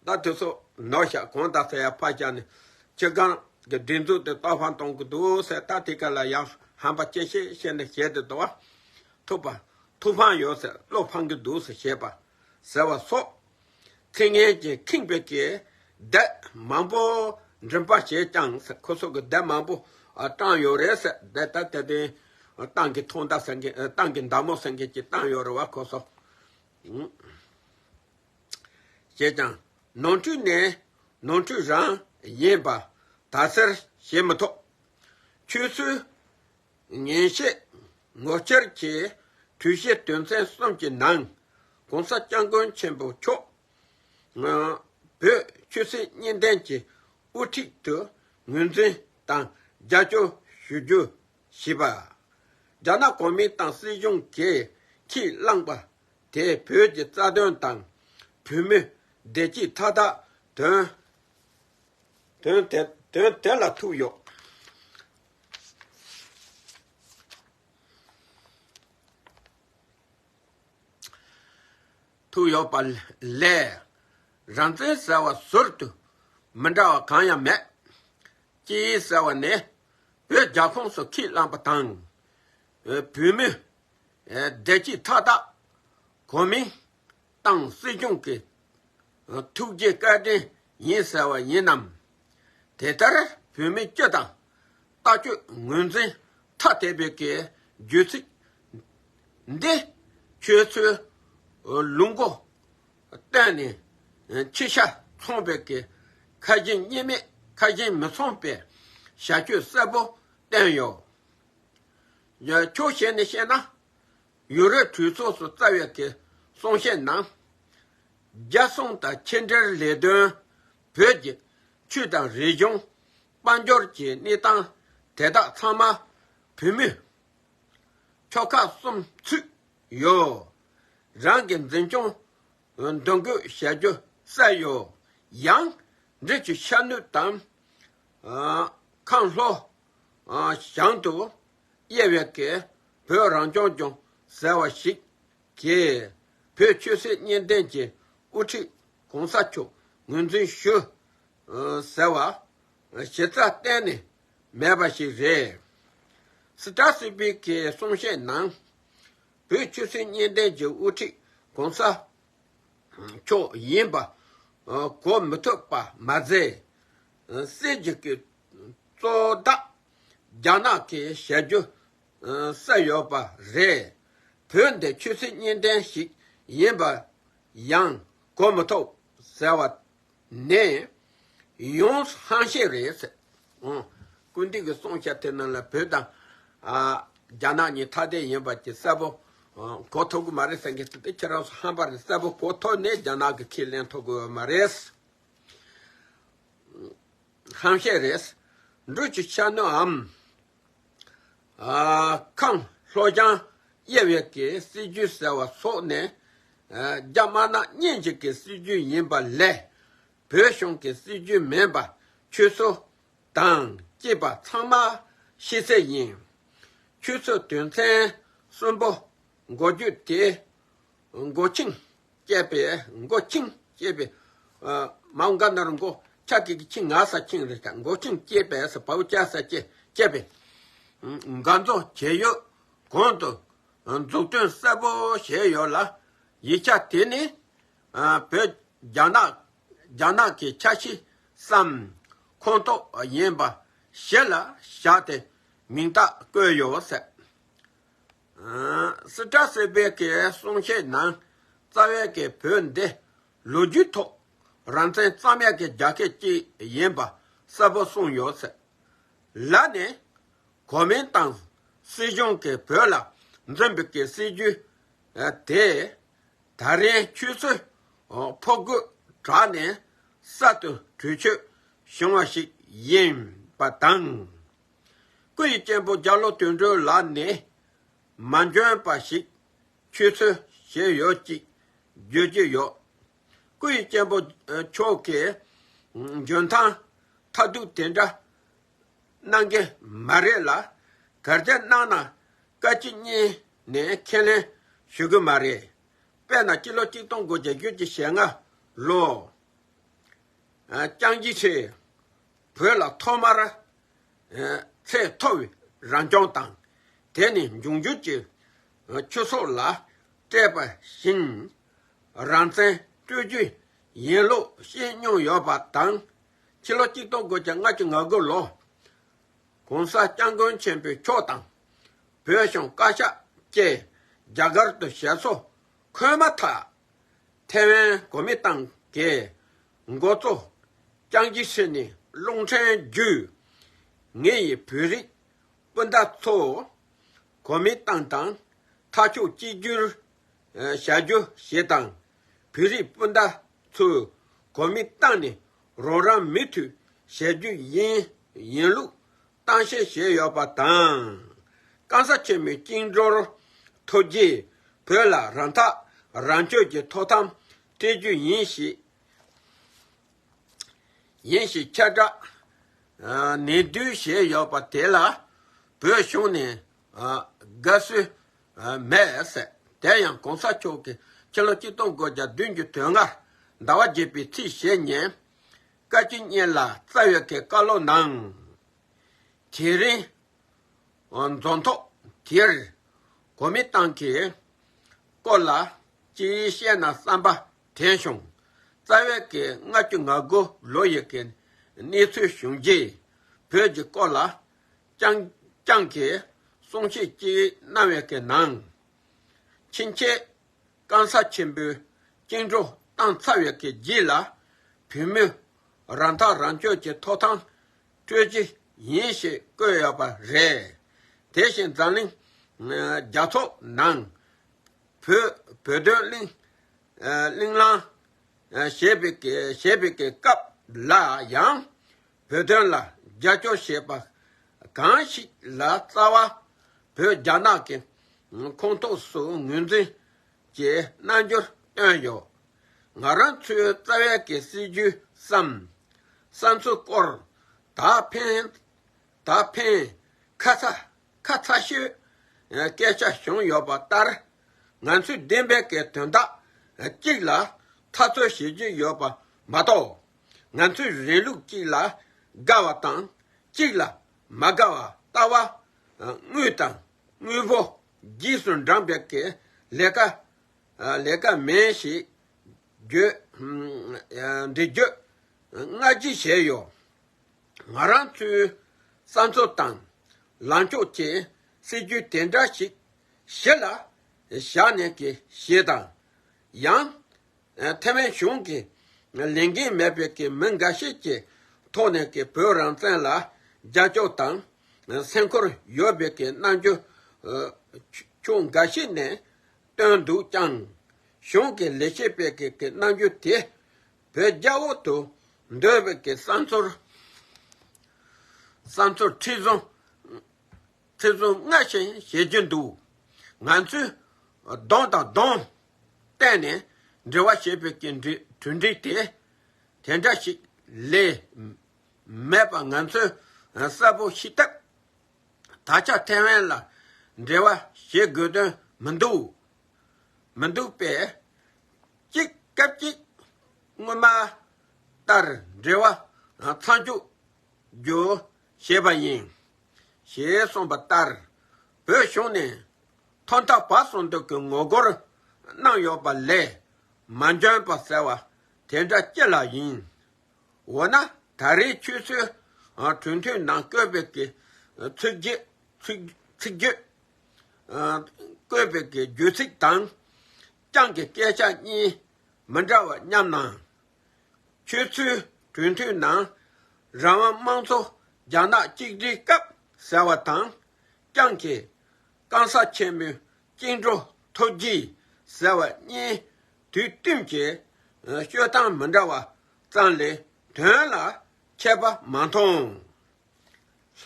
ད་དེ་ཚོ་ནོར་བཞག་གང་ལྟར་ཟེར་ཡ་ཕར་བཞག་ནས་ཆུ་སྒང་གི་སྒྲིག་འཛུགས་དེ་ཐུགས་ཕམ་གཏོང་གི་འདུག་ཟེར། ད་དེ་ག་ལ་ཡང་ཧམ་པ་སྐྱེ་ཤེས་ཤེས་ནས་བྱས་ཏེ་འདུག་བ། ཐུགས་ཕམ་ཐུགས་ཕམ་ཡོད་ཟེར། བློ་ཕམ་གྱི་འདུག་ཟེར་བཤད་པ་ཟེར་བ་སོགས། ཚིག་ངན་གྱིས་ཁེངས་པའི་གི་སྡེབ་མང་པོ་འགྲེམས་པ་བྱས་ཀྱང་ཟེར། ཁོ་ཚོ་གི་སྡེབ་མང་པོ་བཏང་ཡོད་རེད་ཟེར། སྡེབ་ད་དེ་དེ་ཏང་གི་ཐོག་མདའ་ཟེར་མཁན། ཏང་གི་མདའ་མོ་ཟེར་མཁན་གྱིས་བཏང་ཡོད་རེད་བ་ཁོ་ཚོ། བྱས་ཀྱང་ནོར་འཁྲུལ་ནི་ནོར་འཁྲུལ་རང་ཡིན་པ་དག་སེལ་བྱེད་མི་ཐུབ། ཆོས་སྲིད་ཉིན་བྱེད་ངོ་བཅར་གྱི་གྲོས་གཞིའི་དོན་ཚན་གསུམ་གྱི་ནང་༸གོང་ས་༸སྐྱབས་མགོན་ཆེན་པོ་མཆོག་བོད་ཆོས་སྲིད་གཉིས་ལྡན་གྱི་དབུ་ཁྲིད་དུ་ངོས་འཛིན་དང་རྒྱབ་སྐྱོར་ཞུ་རྒྱུ་ཞེས་པ། རྒྱ་ནག་གོ་མིན་ཏང་སྲིད་གཞུང་གིས་ཁས་བླངས་པ་དེས་བོད་ཀྱི་རྩ་དོན་དང་བོད་མིའི་བདེ་སྐྱིད་མཐའ་དག་དོན་དོན་དེ་དོན་དེ་ལ་ཐུག་ཡོད། ཐུག་ཡོད་པ་ལས། རང་བཙན་ཟེར་བ་ཟུར་དུ་མི་འདྲ་བ་གང་ཡང་མེད། ཅི་ཟེར་བ་ནི་བོད་རྒྱ་ཁོངས་སུ་ཁས་བླངས་པ་དང་། བོད་མི་བདེ་སྐྱིད་མཐའ་དག་གོ་མིན་ཏང་སྲིད་གཞུང་གི་ཐུགས་རྗེ་བཀའ་དྲིན་ཡིན་ཟེར་བ་ཡིན་ནམ། དེ་ལྟར་བོད་མི་སྤྱི་དང་ལྟ་སྤྱོད་ངོས་འཛིན་ཐ་དད་པའི་གི་བརྗོད་ཚིག་འདི་ཁྱོད་ཚོའི་ལུགས་མགོ་བསྟན་ནས་ཕྱི་ཤ་ཚོང་པའི་གི་ཁ་ཞེ་གཉིས་མེད་ཁ་ཞེ་མི་ཚོང་པའི་བྱ་སྤྱོད་གསལ་པོ་བསྟན་ཡོད། ཕྱོགས་གཞན་ནས་བཤད་ན། ཡུ་རོབ་གྲོས་ཚོགས་སུ་བསྩལ་བའི་གི་གསུང་བཤད་ནང་རྒྱལ་སྲུང་དང་ཕྱི་འབྲེལ་ལས་དོན། བོད་ཀྱི་ཆོས་དང་རིག་གཞུང་། དཔལ་འབྱོར་གྱི་གནས་སྟངས་དེ་དག་ཚང་མ་བོད་མིའི་ཕྱོགས་ཁག་གསུམ་ཚུད་ཡོད། རང་གི་འཛིན་སྐྱོང་འདུ་འགོད་བྱ་རྒྱུ་གསལ་ཡོད། ཡང་འབྲེལ་གྱི་ཤར་ནུབ་དང་། ཁམས་ལྷོ་བྱང་དུ་དབྱེ་བའི་གི་བོད་རང་སྐྱོང་ལྗོངས་ཟེར་བ་ཞིག་གིས་བོད་ཆོས་སྲིད་གཉིས་ལྡན་གྱི་དབུ་ཁྲིད་གོང་ས་མཆོག་ངོས་འཛིན་ཞུ་ཟེར་བ་གཞི་རྩ་གཏན་ནས་མེད་པ་ཞིག་རེད། སི་ཏྲ་སི་པིག་གི་གསུང་བཤད་ནང་ བོད་ཆོས་སྲིད་གཉིས་ལྡན་གྱི་དབུ་ཁྲིད་གོང་ས་མཆོག་ཡིན་པ་གོ་མི་ཐུབ་པ་མ་ཟད། སྲིད་ཇུས་ཀྱི་གཙོ་བདག་རྒྱ་ནག་གིས་བྱ་རྒྱུ་བསལ་ཡོད་པ་རེད། བོད་འདི་ཆོས་སྲིད་གཉིས་ལྡན་ཞིག་ཡིན་པ་ཡང་གོ་མི་ཐུབ་ཟེར་བ་ནས་ཡོངས་ཧམ་བཤད་རེད་ཟེར། ཨང་། སྐུ་མདུན་གྱི་གསུང་བཤད་དེ་ནང་ལ་བོད་དང་ཨ་རྒྱ་ནག་གཉིས་ཐ་དད་ཡིན་པ་ཅིག་གསལ་པོ་ཨ་གོ་ཐུབ་ཀྱི་མ་རེད་ཟེར་མཁན་དེ་ཁྱེད་རང་ཚོ་ཧམ་པ་རེད། གསལ་པོ་གོ་ཐུབ་ནས་རྒྱ་ནག་གིས་ཁས་ལེན་ཐུབ་ཀྱི་ཡོད་མ་རེད། ཧམ་བཤད་རེད། འབྲུག་གི་ཆ་ནུའམ། ཨ་ཁམས་ལྷོ་བྱང་དབྱེ་བའི་གི་སྲིད་ཇུས་ཟེར་བ་སོགས་ནས། ཨ་རྒྱ་དམར་ནག་གཉིས་ཀྱི་གི་སྲིད་ཇུས་ཡིན་པ་ལས། བོད་གཞུང་གི་སྲིད་ཇུས་མིན་པ་ཆུ་ཚོད་དང་སྐྱེས་པ་ཚང་མ་ཤེས་གསལ་ཡིན། ཆུ་ཚོད་དོན་ཚན་གསུམ་པོ་མགོ་བརྗོད་དེ། མགོ་ཆིངས་བཅད་པའི་མགོ་ཆིངས་བཅད་པའི། ཨ་མའོ་ག་ན་རོ་མགོ་ཆ་གི་གི་ཆིངས་ང་ས་ཆིངས་རེད་ཀྱང་མགོ་ཆིངས་བཅད་པའི་ས་བའོ་ཅ་ས་བཅད་བཅད་པའི། ཨ་འགོ་རྩོམ་བྱས་ཡོད། གོང་དུ་མཛུབ་སྟོན་གསལ་པོ་བྱས་ཡོད་ལ། ཡིག་ཆ་དེ་ནི་ཨ་བོད་རྒྱ་ནག་རྒྱ་ནག་གི་ཆ་ཤས་སམ་ཁོངས་གཏོགས་ཡིན་པ་གཞི་ལ་བཞག་སྟེ་མིང་རྟགས་བཀོད་ཡོད་ཟེར། སི་ཏྲ་སི་པེ་གི་གསུང་བཤད་ནང་རྩ་བའི་གི་བོད་འདི་ལོ་རྒྱུས་ཐོག་རང་བཙན་གཙང་མའི་གི་རྒྱལ་ཁབ་ཅིག་ཡིན་པ་གསལ་པོ་གསུངས་ཡོད་ཟེར། ལ་ནས་གོ་མིན་ཏང་སྲིད་གཞུང་གིས་བོད་ལ་འཛིན་པའི་གི་སྲིད་ཇུས་དེ་ད་རེས་ཆུ་ཚོད་ཕོ་རྒོད་དྲག་ནས་གསར་དུ་གྲོས་ཆོད་བྱུང་བ་ཞིག་ཡིན་པ་དང་། སྐུ་ཡི་གཅེན་པོ་རྒྱ་ལོ་དོན་གྲུབ་ལགས་ནས་མ་འཇོན་པ་ཞིག་ཆུད་ཟོས་བྱས་ཡོད་ཅེས་བརྗོད་ཀྱི་ཡོད། སྐུ་ཡི་གཅེན་པོ་མཆོག་གིས་འཇོན་ཐང་མཐར་ཐུག་དེ་འདྲ་གནང་གི་མ་རེད་ལ། གལ་ཏེ་གནང་ན་བཀའ་སྤྱི་གཉིས་ནས་ཁས་ལེན་ཞུ་གི་མ་རེད། དཔེར་ན་སྤྱི་ལོ་གཅིག་སྟོང་དགུ་བརྒྱ་བརྒྱད་ཅུ་གྱ་ལྔ་ལོ། ཨ་ཅང་ཅེ་ཧྲི་བོད་ལ་ཐོག་མར་ཨ་ཚད་མཐོ་བའི་རང་སྐྱོང་དང་། དེ་ནས་འབྱུང་འགྱུར་གྱི་ཨ་ཆོས་ཕྱོགས་ལ་སྤྲད་པ་བཞིན་རང་བཙན་སྤྲོད་རྒྱུ་ཡིན་ལུགས་བཤད་མྱོང་ཡོད་པ་དང་། ཕྱི་ལོ་གཅིག་སྟོང་དགུ་བརྒྱ་ལྔ་བཅུ་ང་དགུ་ལོ་༸གོང་ས་༸སྐྱབས་མགོན་ཆེན་པོ་མཆོག་དང་བོད་གཞུང་བཀའ་ཤག་བཅས་རྒྱ་གར་དུ་ཞེ་སོ་འཁོད་མ་ཐག་ཐེ་ཝན་གོ་མིན་ཏང་གི་འགོ་གཙོ་ཅང་ཅེ་ཧྲི་ནས་རླུང་འཕྲིན་བརྒྱུད། ངེད་ཡི་བོད་རིགས་སྤུན་ཟླ་ཚོ་གོ་མིན་ཏང་དང་འཐབ་ཕྱོགས་གཅིག་གྱུར་བྱ་རྒྱུ་ཞིག་དང་། བོད་རིགས་སྤུན་ཟླ་ཚོས་གོ་མིན་ཏང་ནས་རོགས་རམ་མུ་མཐུད་བྱ་རྒྱུ་ཡིན་ཡིན་ལུགས་གཏམ་བཤད་བྱས་ཡོད་པ་དང་། གང་ཟག་ཆེན་མོའི་བཅིངས་འགྲོལ་ཐོབ་རྗེས་བོད་ལ་རང་ཐག་རང་གཅོད་ཀྱི་ཐོབ་ཐང་སྤྲད་རྒྱུ་ཡིན་ཞེས་ཡིན་ཞེས་ཁྱབ་བསྒྲགས་ནན་བསྡུས་བྱས་ཡོད་པ་དེ་ལ་བོད་གཞུང་ནས་དགའ་བསུ་མེད་ཟེར། དེ་ཡང་གོང་ས་མཆོག་གིས་ཕྱི་ལོ་གཅིག་སྟོང་དགུ་བརྒྱ་བདུན་ཅུ་དོན་ལྔ་ཟླ་བ་བརྒྱད་པའི་ཚེས་ཞེ་གཉིས་བཀའ་སྤྱི་གཉིས་ལ་རྩ་བའི་གི་བཀའ་སློབ་ནང་། དེ་རིང་འཛོམས་ཐོག་དེར་གོ་མིན་ཏང་གི་སྐོར་ལ་ཅིག་བཤད་ན་བསམ་པ་དྲན་བྱུང་། རྩ་བའི་གི་ལྔ་བཅུ་ང་དགུ་ལོ་ཡི་གི་གནས་ཚུལ་བྱུང་རྗེས་བོད་ཀྱི་སྐོར་ལ་ཅང་ཅང་གིས་གསུང་བཤད་ཅིག་གནང་བའི་གི་ནང་། ཕྱིན་ཆད་གང་ཟག་ཆེན་པོའི་བཅིངས་འགྲོལ་བཏང་ཚར་བའི་གི་རྗེས་ལ་བོད་མིའི་རང་ཐག་རང་གཅོད་ཀྱི་ཐོབ་ཐང་སྤྲོད་ཀྱི་ཡིན་ཞེས་བཀོད་ཡོད་པ་རེད། དེ་བཞིན་འཛམ་གླིང་རྒྱལ་ཚོགས་ནང་བོད་བོད་དོན་གླེང་གླེང་སློང་བྱེད་པའི་བྱེད་པའི་སྐབས་ལ་ཡང་བོད་དོན་ལ་རྒྱབ་སྐྱོར་བྱེད་པ་གང་ཞིག་ལ་རྩ་བ་བོད་རྒྱ་ནག་གི་ཁོངས་གཏོགས་སུ་ངོས་འཛིན་གྱི་རྣམ་འགྱུར་བཏོན་ཡོད། ང་རང་ཚོའི་རྩ་བའི་གི་སྲིད་ཇུས་སམ་བསམ་ཚུལ་སྐོར་ད་ཕན་ད་ཕན་ཁ་ཚ་ཁ་ཚ་ཤོས་སྐད་ཆ་བྱུང་ཡོད་པ་ལྟར། ང་ཚོས་བདེན་པའི་གི་དོན་དག་གཅིག་ལ་འཐབ་རྩོད་བྱེད་ཀྱི་ཡོད་པ་མ་གཏོགས། ང་ཚོས་རིང་ལུགས་གཅིག་ལ་དགའ་བ་དང་གཅིག་ལ་མ་དགའ་བ། ལྟ་བ་དངོས་དང་དངོས་པོ་ རྗེས་སུ་འབྲངས་པའི་གི་ལས་ཀ་ལས་ཀ་མེད་ཞེས་བརྗོད། འདི་བརྗོད་སྔ་ཕྱི་བྱས་ཡོད། ང་རང་ཚོའི་བསམ་ཚུལ་དང་ལངས་ཕྱོགས་ཀྱི་སྲིད་ཇུས་དེ་འདྲ་ཞིག་གཞི་ལ་བཞག་ནས་ཀྱི་ཞེས་དང་། ཡང་། ཐེ་ཝན་གཞུང་གིས་ལས་འགན་མེད་པའི་གི་མི་འགའ་ཤས་ཀྱི་ཐོག་ནས་ཀྱི་བོད་རང་བཙན་ལ་རྒྱབ་སྐྱོར་དང་སེམས་ཁུར་ཡོད་པའི་གི་རྣམ་འགྱུར་ཕྱོགས་འགའ་ཞིག་ནས་སྟོན་འདུག་ཀྱང་། གཞུང་གི་ལས་བྱེད་པའི་གི་གི་རྣམ་འགྱུར་དེ་བོད་རྒྱ་འོག་ཏུ་འདོད་པའི་གི་བསམ་ཚུལ་བསམ་ཚུལ་ཁྲིད་བཟུང་ཚེ་བཟུང་སྔ་ཞིང་བྱེད་ཀྱི་འདུག་ང་ཚོས་གདོང་དང་གདོང་བསྟན་ནས་འབྲེལ་བ་བྱེད་པའི་གི་འབྲེལ་གྲུབ་འབྲས་དེ་དེ་འདྲ་ཞིག་ལས་མེད་པ་ང་ཚོས་གསལ་པོ་ཤེས་སྟབས། ད་ཆ་ཐེ་ཝན་ལ་འབྲེལ་བ་བྱེད་དགོས་དོན་མི་འདུག་མི་འདུག་པས། གཅིག་སྐབས་གཅིག་སྔོན་མ་ལྟར་འབྲེལ་བ་མཚམས་འཇོག་རྒྱུ་བྱས་པ་ཡིན། ཞེས་གསུངས་པ་ལྟར། བོད་གཞུང་ནས་ཐོག་མཐའ་བར་གསུམ་དུ་གི་ངོ་རྒོལ་གནང་ཡོད་པ་ལས་མ་འཇོན་པ་ཟེར་བ་དེ་འདྲ་ཅི་ལ་ཡིན། འོ་ན་ད་རེས་ཆུ་ཚོད་གྲོས་མཐུན་ནང་བཀོད་པའི་གི་ཚིག་བརྗོད་ཚིག་ཚིག་བརྗོད་བཀོད་པའི་གི་བརྗོད་ཚིག་དང་ཀྱང་གི་སྐད་ཆ་གཉིས་མི་འདྲ་བ་སྙམ་ན། ཆུ་ཚོད་གྲོས་མཐུན་ནང་རང་དབང་དམངས་གཙོ་རྒྱ་ནག་གཅིག་སྒྲིལ་སྐབས་ཟེར་བ་དང་། ཀྱང་གི་གང་ཟག་ཆེན་མོའི་བཅིངས་འགྲོལ་ཐོབ་རྒྱུ་ཟེར་བ་གཉིས་དུས་བསྟུན་གྱི་སྤྱོད་སྟངས་མི་འདྲ་བ་ཙམ་ལས་དོན་ལ་ཁྱད་པར་མ་མཐོང་།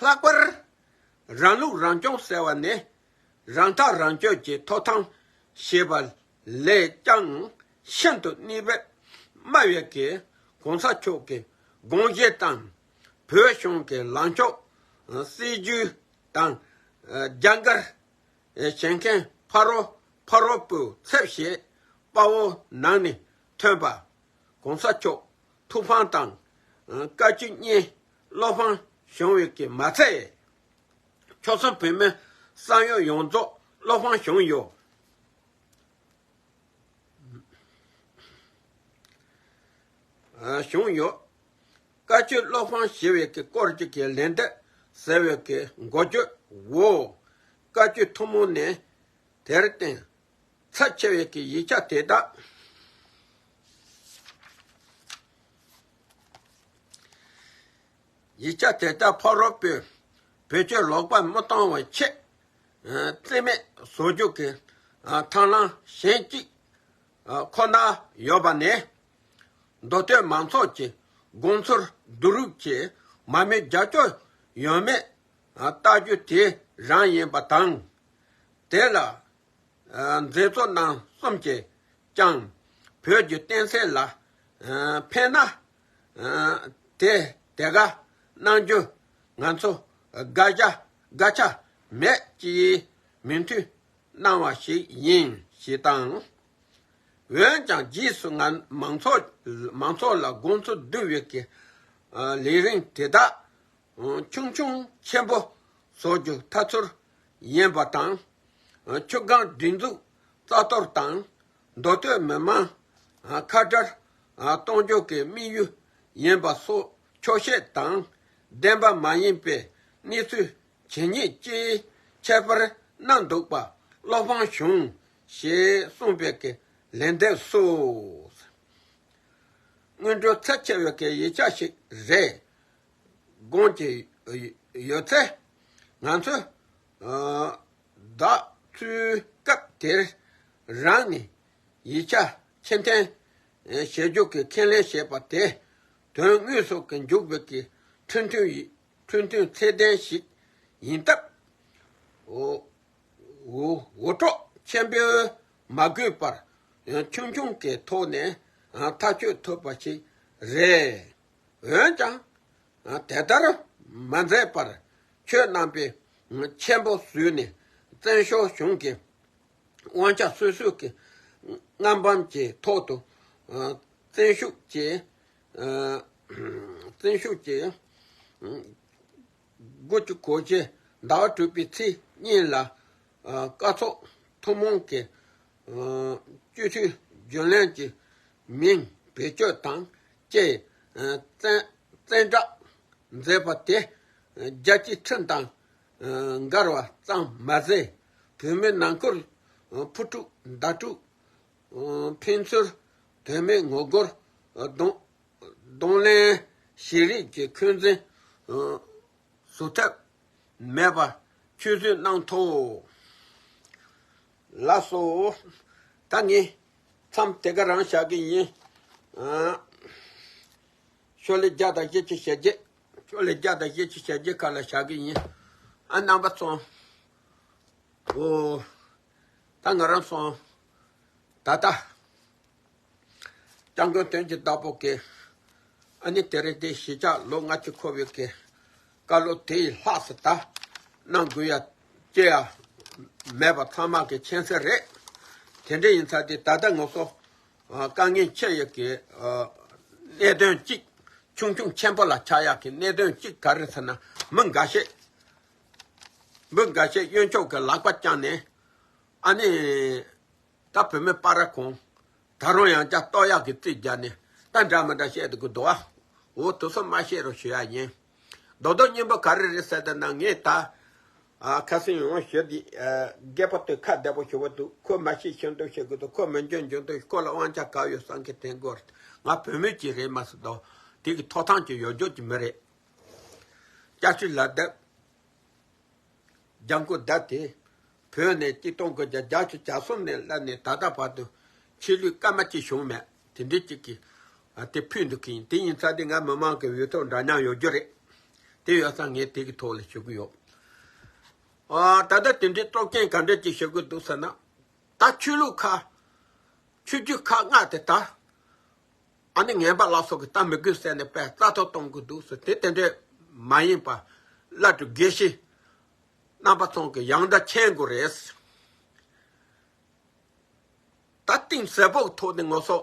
ལྷག་པར་རང་ལུགས་རང་སྐྱོང་ཟེར་བ་ནི་རང་ཐག་རང་གཅོད་ཀྱི་ཐོབ་ཐང་ཞེས་པ་ལས་ཀྱང་ཤིན་ཏུ་གནད་འགག་དམའ་བའི་གི་གོང་ས་མཆོག་གི་དགོངས་བཞེད་དང་། བོད་གཞུང་གི་ལངས་ཕྱོགས་སྲིད་ཇུས་དང་རྒྱ་གར་བྱེད་མཁན་ཕ་རོལ་ཕ་རོལ་པོའི་ཚབ་བྱེད་དཔའ་བོ་ནང་ནས་ཐོན་པ། གོང་ས་མཆོག་ཐུགས་ཕམ་དང་བཀའ་བཀྱོན་གཉིས་བློ་ཕམ་བྱུང་བའི་གི་མ་ཚད། ཆོལ་གསུམ་བོད་མི་ས་ཡོམ་ཡོངས་རྫོགས་བློ་ཕམ་བྱུང་ཡོད། བྱུང་ཡོད། བཀའ་བཀྱོན་བློ་ཕམ་ཞི་བའི་གི་སྐོར་གྱི་གི་ལན་འདེབས་ཟེར་བའི་གི་འགོ་བརྗོད་འོག་བཀའ་བཀྱོན་ཐུན་མོང་ནས་དེར་བརྟེན་ཚབས་ཆེ་བའི་གི་ཡིག་ཆ་དེ་དག་ཡིག་ཆ་དེ་དག་ཕ་རོལ་པོས་བེད་སྤྱོད་ལོག་པ་མི་གཏོང་བའི་ཆེད། རྩིས་མེད་བཟོ་རྒྱུ་གི་ཐབས་ལམ་གཞན་གཅིག་ཁོ་ན་ཡོད་པ་ནི། མདོ་སྟོད་མང་ཚོགས་ཀྱི་དགོངས་ཚུལ་བསྡུ་རུབ་ཀྱིས་མ་མོས་རྒྱབ་སྐྱོར་ཡོད་མེད་བལྟ་རྒྱུ་དེ་རང་ཡིན་པ་དང་། དེ་ལ་མཛད་གཙོ་རྣམ་གསུམ་གྱིས་ཀྱང་བོད་ཀྱི་བསྟན་སྲིད་ལ་ཕན་ན་དེ་དེ་ག་གནང་རྒྱུ་ང་ཚོ་དགག་བྱ་དགག་བྱ་མེད་ཅེས་མོས་མཐུན་གནང་བ་ཞིག་ཡིན་ཞེས་དང་། འོན་ཀྱང་རྗེས་སུ་ང་མང་ཚོགས་མང་ཚོགས་ལ་དགོངས་ཚུལ་བསྡུ་བའི་གི་ལས་རིམ་དེ་དག་ཆུང་ཆུང་ཆེན་པོ་བཟོ་རྒྱུ་ཐབས་ཚུལ་ཡིན་པ་དང་། ཆུ་སྒང་སྒྲིག་འཛུགས་རྩ་གཏོར་དང་། མདོ་སྟོད་མི་མང་ཁ་བྲལ་གཏོང་རྒྱུ་གི་དམིགས་ཡུལ་ཡིན་པ་སོགས་འཁྱོག་བཤད་དང་བདེན་པ་མ་ཡིན་པའི་གནས་ཚུལ་ཇི་སྙེད་ཅིག་ཁྱད་པར་གནང་འདུག་པ་བློ་ཕམ་བྱུང་ཞེས་གསུངས་པའི་གི་ལན་འདེབས་སུ། སྔོན་འགྲོ་ཚབས་ཆེ་བའི་གི་ཡིག་ཆ་ཞིག་རེད། དགོངས་ཀྱི་ཡོད་ཚེ། ང་ཚོས་བདག་འཚོལ་སྐབས་དེར་རང་ནས་ཡིག་ཆ་ཕྱིར་འཐེན་བྱེད་རྒྱུ་གི་ཁས་ལེན་བྱས་པ་དེ་དོན་དངོས་སུ་གི་འཇུག་པའི་གི་ཁྲིམས་མཐུན་ཡིན། ཁྲིམས་མཐུན་ཚད་ལྡན་ཞིག་ཡིན་སྟབས། འོ་འོ་འོ་སྐྲོག་ཆེན་པོས་མ་གོས་པར་ཆུང་ཆུང་གི་ཐོག་ནས་ཐག་གཅོད་ཐུབ་པ་ཞིག་རེད། འོན་ཀྱང་། དེ་ལྟར་མ་མཛད་པར་ཆོས་རྣམ་པའི་ཆེན་པོ་བཟོས་ནས་བཙན་བྱོལ་གཞུང་གི་དབང་ཆ་སོ་སོའི་གི་མངའ་འབངས་ཀྱི་ཐོག་ཏུ་བཙན་ཤུགས་ཀྱིས་བཙན་ཤུགས་ཀྱིས་དགུ་བཅུ་གོ་བརྒྱད་ཟླ་བ་དྲུག་པའི་ཚེས་གཉིས་ལ་ ཨ་བཀའ་ཚོགས་ཐུན་མོང་གི་ཨ་སྤྱི་འཐུས་རྒྱུན་ལས་ཀྱི་མིང་བེད་སྤྱོད་དང་བཅས་ཨ་བཙན་བཙན་དྲག་མཛད་པ་དེ་རྒྱལ་སྤྱིའི་ཁྲིམས་དང་ཨ་འགལ་བ་ཙམ་མ་ཟད། བོད་མིའི་ནང་ཁུལ་ཨ་ཕུ་དཀྲུག་མདའ་དཀྲུག་ཨ་ཕན་ཚུན་དོན་མེད་ངོ་རྒོལ་ཨ་གདོང་གདོང་ལེན་བྱེད་རིགས་ཀྱི་འཁོན་འཛིན་ཨ་བཟོ་ཐབས་མེད་པ་ཆུད་ཟོས་གནང་ཐོག་ལགས་སོ། ད་ངས་མཚམས་དེ་ག་རང་བཞག་གི་ཡིན། ཨ། ཤོ་ལོ་ཀ་བརྒྱ་དང་བཞི་བཅུ་ཞེ་བརྒྱད། ཤོ་ལོ་ཀ་བརྒྱ་དང་བཞི་བཅུ་ཞེ་བརྒྱད་ཁ་ལ་བཞག་གི་ཡིན། ཨ་རྣམ་པ་ཚོ། འོ། ད་ང་རང་ཚོ། ད་ལྟ། སྐྱབས་མགོན་དོན་གྱི་བདག་པོ་གིས། ཨ་ནི་དེ་རིང་དེ་གཞིས་ཆགས་ལོ་ལྔ་བཅུ་འཁོར་བའི་གི་བཀའ་སློབ་དེ་ཡི་ལྷག་ཙམ་ད་གནང་དགོས་ཡ་ཅི་ཡ་མེད་པ་ཚང་མ་གི་མཁྱེན་གསལ་རེད། དེ་འདྲ་ཡིན་ཙང་དེ་ད་ལྟ་ང་ཚོ་ཨ་དཀའ་ངལ་ཆེ་ཡ་གི་ཨ་གནད་དོན་གཅིག་ཆུང་ཆུང་ཆེན་པོ་ལ་ཆགས་ཡ་གི་གནད་དོན་གཅིག་ག་རེ་ཟེར་ན། མི་འགའ་ཤས་མི་འགའ་ཤས་གཡོན་ཕྱོགས་ཀྱི་ལག་པ་བརྐྱངས་ནས། ཨ་ནི། ད་བོད་མི་སྤ་ར་ཁོང་ད་རུང་ཡང་བསྐྱར་གཏོར་ཡག་གི་རྩིས་རྒྱག་ནས་ད་འདྲ་མི་འདྲ་བཤད་དུ་གི་འདུག་ཨ། འོ་དེ་ཚོ་མ་བཤད་རོགས་ཞུ་ཡ་ཡིན། རྡོག་རྡོག་སྙིང་པོ་ག་རེ་རེད་ཟེར་ཏེ་ན། ངས་ད་ཨ་ཁ་སང་ཡང་ཞུས་ཏེ། ཨ་རྒད་པོ་དེ་ཁ་བདེ་པོ་ཞུ་བ་འདུག་ཁོ་མ་ཤེས་ཤེས་འདུག་བཤད་གི་འདུག་ཁོ་མི་འཇོན་འཇོན་འདུག་ཁོ་ལ་དབང་ཆ་ག་ཡོད་བསམ་གི་དྲན་གི་ཡོད་རེད། ང་བོད་མི་གཅིག་རེད་མ་ཟེར་དོ། དེ་གི་ཐོབ་ཐང་གི་ཡོད་རྒྱུ་གཅིག་མི་རེད། བསྐྱར་ཞུ་ལ་བསྡད། ལྗང་ཁུ་ཟླ་དེ། བོད་ནས་གཅིག་སྟོང་དགུ་བརྒྱ་བརྒྱད་ཅུ་གྱ་གསུམ་ནས་སླེབས་ནས་ད་ལྟ་བར་དུ་ཆོས་ལུགས་སྐར་མ་གཅིག་བྱུང་མེད། དེ་འདྲའི་གཅིག་གིས་ཨ་དེ་ཕུལ་འདུག་གི་ཡིན། དེ་ཡིན་ཙང་དེ་ང་མི་མང་གི་འོས་ཐོབ་འདྲ་མཉམ་ཡོད་རྒྱུ་རེད། དེ་ཡོད་ཙང་ངས་དེ་གི་ཐོག་ལ་ཞུ་གི་ཡོད། ཨ་ད་ལྟ་དེ་འདྲའི་སྟོབས་ཆེན་ག་འདྲ་གཅིག་ཞུ་གི་འདུག་ཟེར་ན། ད་ཆོས་ལུགས་ཁག་ཆོས་བརྒྱུད་ཁག་ལྔ་དེ་ད། ཨ་ནི་ངན་པ་ལ་སོགས་ཀྱི་ད་མི་དགོས་ཟེར་ནས་དཔེ་རྩ་ཐོ་གཏོང་གི་འདུག་ཟེར། དེ་དེ་འདྲས་མ་ཡིན་པ། བླ་སྤྲུལ་དགེ་བཤེས་རྣམ་པ་ཚང་གི་ཡང་སྒྲ་མཁྱེན་དགོས་རེད། ད་གཏིང་ཟབ་པོའི་ཐོག་ནས་ང་ཚོ་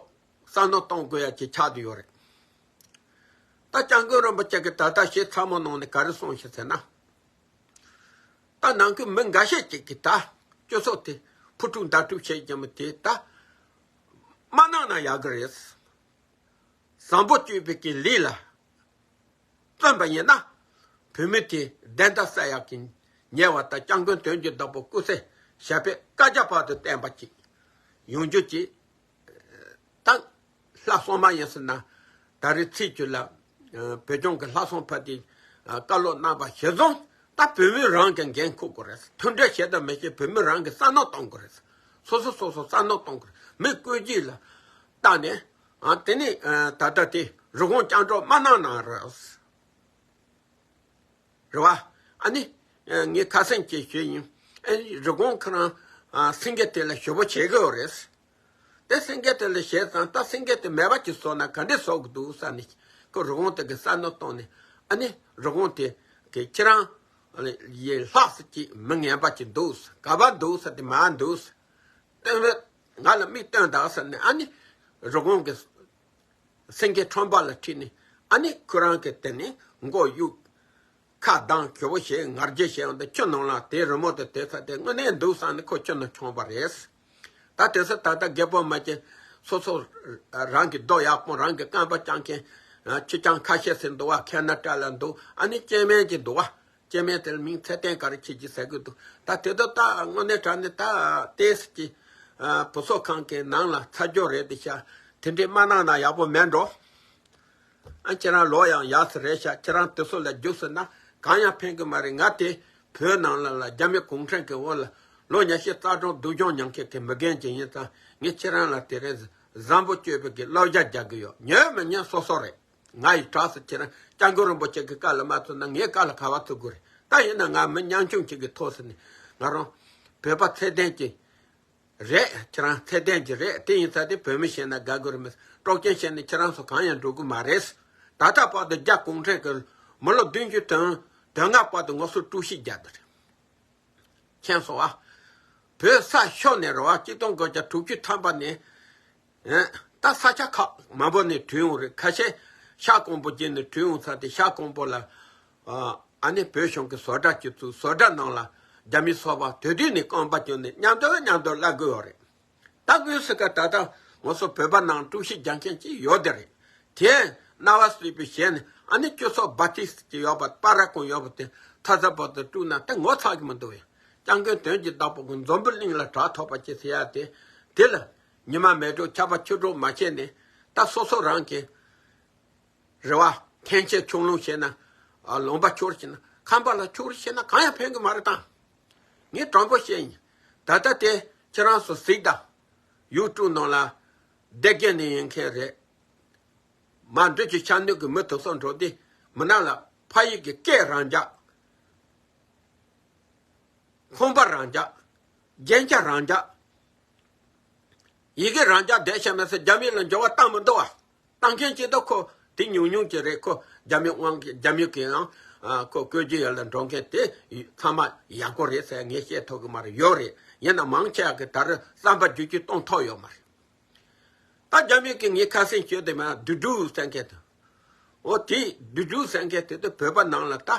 བསམ་བློ་གཏོང་དགོས་ཡ་ཅིག་ཆགས་བསྡད་ཡོད་རེད། ད་སྐྱབས་མགོན་རིན་པོ་ཆེ་གིས་ད་ལྟ་ཞེ་ཚ་མོ་ནང་ནས་ག་རེ་གསུངས་ཤག་ཟེར་ན། ད་ནང་ཁུལ་མི་འགའ་ཤས་ཅིག་གིས་ད་སྤྱི་ཚོགས་དེ་ཕུ་དཀྲུག་མདའ་དཀྲུག་བྱེད་ཀྱི་མི་དེ་ད་མ་གནང་ན་ཡག་གི་རེད། བཟང་པོ་སྤྱོད་པའི་གི་ལས་ལ་བརྩོན་པ་ཡིན་ན། བོད་མི་དེ་བདེན་མཐའ་གསལ་ཡག་གི་ཉེ་བ་དང་། སྐྱབས་མགོན་དོན་གྱི་བདག་པོ་སྐུ་ཚེ་ཞབས་པད་བསྐལ་བརྒྱ་བར་དུ་བརྟན་པ་ཅིག་ཡོང་རྒྱུ་ཅིག་ད་ལྷག་སོང་མ་ཡིན་ཟེར་ན། ད་རེས་ཚེས་བཅུ་ལ་ཨ་བོད་ལྗོངས་ཀྱི་ལྷག་སོང་ཕ་དེ་ཨ་བཀའ་སློབ་གནང་བ་གཞིར་བཟུང་། ད་བོད་མི་རང་གི་འགན་འཁུར་དགོས་རེད། མཐུན་སྒྲིལ་བྱེད་དང་མི་བྱེད་བོད་མི་རང་གིས་བསམ་བློ་གཏོང་དགོས་རེད། སོ་སོ་སོ་སོ་བསམ་བློ་གཏོང་དགོས་རེད། མི་བཀོད་རྒྱུད་ལ་བལྟས་ནས། ཨ་དེ་ནས་ཨ་ད་ལྟ་དེ་རི་ཀོན་རྒྱབ་འགྲོ་མ་གནང་གནང་རེད། རེད་བ། ཨ་ནི། ཨ་ངས་ཁ་སང་ཅིག་ཞུས་ཡིན། ཨ་ནི་རི་ཀོན་ཁོ་རང་ཨ་སེང་གེ་དེ་ལ་ཞུ་བ་བྱེད་གི་ཡོད་རེད། དེ་སེང་གེ་དེ་ལ་བྱས་ཙང་། ད་སེང་གེ་དེ་མེད་པ་ཅིག་བཟོ་ན་ག་འདྲས་བཟོ་གི་འདུག་བསམ་ནས། ཁོ་རི་ཀོན་དེ་གི་བསམ་བློ་བཏང་ནས། ཨ་ནི་རི་ཀོན་དེ་གི་ཁྱེད་རང་ཡི་ལྷག་ཙམ་ཅིག་མི་ངན་པ་ཅིག་འདུག་ག་པར་འདུག་ཟེར་ཏེ། མར་འདུག་སྟོན་རེད། ང་ལ་མིག་སྟོན་དང་ཟེར་ནས། ཨ་ནི་རི་ཀོན་གི་སེང་གེ་ཁྲོན་པ་ལ་ཁྲིད་ནས། ཨ་ནི་ཁོ་རང་གི་དེ་ནས་མགོ་གཡུག་ཁ་གདངས། གྱོ་བོ་བྱས། ང་རྒྱལ་བྱས། འོན་ཏེ་ཁྱི་ནང་ལ་དེ་རི་མོ་དེ་དེ་ཚ་དེ་དངོས་གནས་འདུག་བསམ་ནས་ཁོ་ཁྱི་ནང་མཆོངས་པ་རེད། ད་དེ་ཚོ་ད་ལྟ་རྒད་པོ་མ་གྱི་སོ་སོ་རང་གི་རྡོ་ཡག་པོ། རང་གི་རྐང་པ་བརྐྱང་མཁན་ཁྱི་རྐྱང་ཁ་ཤས་ཤིག་འདུག་བ། ཁེ་ན་ཏྲ་ལ་འདུག་ཨ་ནི་སྐྱེ་དམན་གྱི་འདུག་བ། སྐྱེ་དམན་དེར་མིང་ཚེ་བརྟན་ག་རེ་བྱེད་ཀྱི་ཟེར་གི་འདུག་ད་དེ་དག་ད་དངོས་གནས་དྲང་གནས་ད་ཏེས་ཀྱི་བུ་གསོ་ཁང་གི་ནང་ལ་ཚ་སྦྱོར་རེད་དེ་ཤ། དེ་འདྲས་མ་གནང་ན་ཡག་པོ་མེད་འགྲོ། ཨ་ཁྱེད་རང་ལོ་ཡང་ཡག་ས་རེད་ཤག་ཁྱེད་རང་དེ་ཚོ་ལ་རྒྱུགས་ཟེར་ན་གང་ཡང་ཕན་གི་མ་རེད། ང་དེ་བོད་ནང་ལ་ལ་རྒྱ་མི་གུང་ཁྲན་གི་འོག་ལ་ལོ་ཉི་ཤུ་རྩ་གྲངས་སྡུག་སྦྱོང་མྱངས་མཁན་གི་མི་རྒན་ཅིག་ཡིན་ཙང་། ངས་ཁྱེད་རང་ལ་དེ་རིང་བཟང་པོ་སྤྱོད་པའི་གི་བསླབ་བྱ་རྒྱག་གི་ཡོད། ཉན་མི་ཉན་སོ་སོ་རེད། ང་ཡི་གྲགས་སུ་ཁྱེད་རང་སྐྱབས་མགོན་རིན་པོ་ཆེ་གི་བཀའ་ལ་མ་ཐུག་ན་ངའི་བཀའ་ལ་ག་བ་ཐུག་དགོས་རེད། ད་ཡིན་ན་ང་མི་ཉམ་ཆུང་ཅིག་གི་ཐོག་ཟེར་ནས། ང་རང་བོད་པ་ཚད་ལྡན་ཅིག་རེད། ཁྱེད་རང་ཚད་ལྡན་ཅིག་རེད། དེ་ཡིན་ཙང་དེ་བོད་མི་བྱས་ན་དགའ་གི་རེད། མི་སྲོག་ཅན་བྱས་ནས་ཁྱེད་རང་ཚོ་གང་ཡང་འགྲོ་གི་མ་རེད། ད་ལྟ་བར་དུ་རྒྱ་གུང་ཁྲན་གྱིས་མི་ལོ་བདུན་ཅུ་དོན་དོན་ལྔ་བར་དུ་ང་ཚོ་དཀྲུག་ཤིང་རྒྱག་གི་རེད། མཁྱེན་སོང་ཨ། བོད་ས་ཤོར་ནས་རེད་བ། གཅིག་སྟོང་དགུ་བརྒྱ་དྲུག་ཅུ་ཐམ་པ་ནས། ཨེ། ད་ས་ཆ་ཁག་མང་པོ་ནས་བྲོས་ཡོང་རེད། ཁ་ཤས་ཤར་ཀོང་པོ་བརྒྱུད་ནས་བྲོས་ཡོང་ཚར་ཏེ། ཤར་ཀོང་པོ་ལ་ཨ་ཨ་ནི་བོད་གཞུང་གི་བཟོ་གྲྭ་ཅིག་བཙུགས། བཟོ་གྲྭ་ནང་ལ་ རྒྱ་མི་ཚོགས་པ་དེ་དུས་ནས་རྐང་པ་བསྐྱོན་ནས་མཉམ་དུ་མཉམ་དུ་བསླབ་དགོས་ཡོད་རེད། ད་དགོས་སུ་ཀ་ད་ལྟ་ང་ཚོ་བོད་པ་ནང་དཀྲུག་ཤིང་རྒྱག་མཁན་ཅིག་ཡོད་དེ་རེད། དེ་རྣ་བ་སྲིད་པའི་ཞལ་ནས་ཨ་ནི་སྤྱི་ཚོགས་བ་ཏིས་ཀྱི་ཡོད་པ་པ་ར་ཀོང་ཡོད་པ་དེ་ཐ་ཚ་བར་དུ་དཀྲུག་ན་ད་ངོ་ཚ་གི་མི་འདུག་ཡ། སྐྱབས་མགོན་དོན་གྱི་བདག་པོ་གི་འཛམ་བུ་གླིང་ལ་གྲགས་ཐོབ་པ་ཅིག་ཟེར་ཡ་དེ། དེ་ལ་ཉི་མ་མེ་དྲོ་ཆར་པ་ཆུ་དྲོ་མ་བྱས་ནས་ད་སོ་སོ་རང་གི་རེ་བ་ཁེངས་ཆེ་ཆུང་ལོང་བྱས་ན། ཨ་ལུང་པ་ཆོར་བྱས་ན་ཁང་པ་ལ་ཆོར་བྱས་ན་གང་ཡང་ཕན་གི་མ་རེད་དང་། ངས་དྲང་པོ་བཤད་ཡིན། ད་ལྟ་དེ་ཁྱེད་རང་ཚོ་གཟིགས་དང་། ཡུ་ཊུབ་ནང་ལ་སྡེ་དགེ་ནས་ཡིན་མཁན་རེད། མ་འདྲི་ཅི་ཆ་ནུས་ཀྱི་མི་དེ་ཚོ་འགྲོ་དུས་མི་ནག་ལ་ཕ་ཡུལ་གྱི་སྐད་རང་རྒྱག་ཁང་པ་རང་རྒྱག་རྒྱན་ཆ་རང་རྒྱག་ཡི་གེ་རང་རྒྱག་བསྡད་ཤ་མེད་ཟེར་རྒྱ་མི་ལ་འགྱུར་བ་བཏང་མི་འདུག་བ། བཏང་མཁན་ཅི་འདུག་ཁོ་དེ་ཉུང་ཉུང་ཅིག་རེད། ཁོ་རྒྱ་མི་དབང་རྒྱ་མི་གི་ཡང་ཁོ་བཀོད་རྒྱུ་ཡོད་ལ་འགྲོ་མཁན་དེ་ཚང་མ་ཡག་པོ་རེད་ཟེར་ངས་བཤད་ཐུབ་གི་མ་རེད། ཡོད་རེད། ཡིན་ན་མང་ཆེ་བ་གི་ད་རེས་བསམ་པ་བསྒྱུར་བཅོས་གཏོང་ཐུབ་ཡོད་མ་རེད། ད་རྒྱ་མི་གི་ངས་ཁ་སེང་བྱོས་དེ་མ་དུད་འགྲོ་ཟེར་མཁན་དེ། འོ་དེ་དུད་འགྲོ་ཟེར་མཁན་དེ་ད་བོད་པ་ནང་ལ་ད།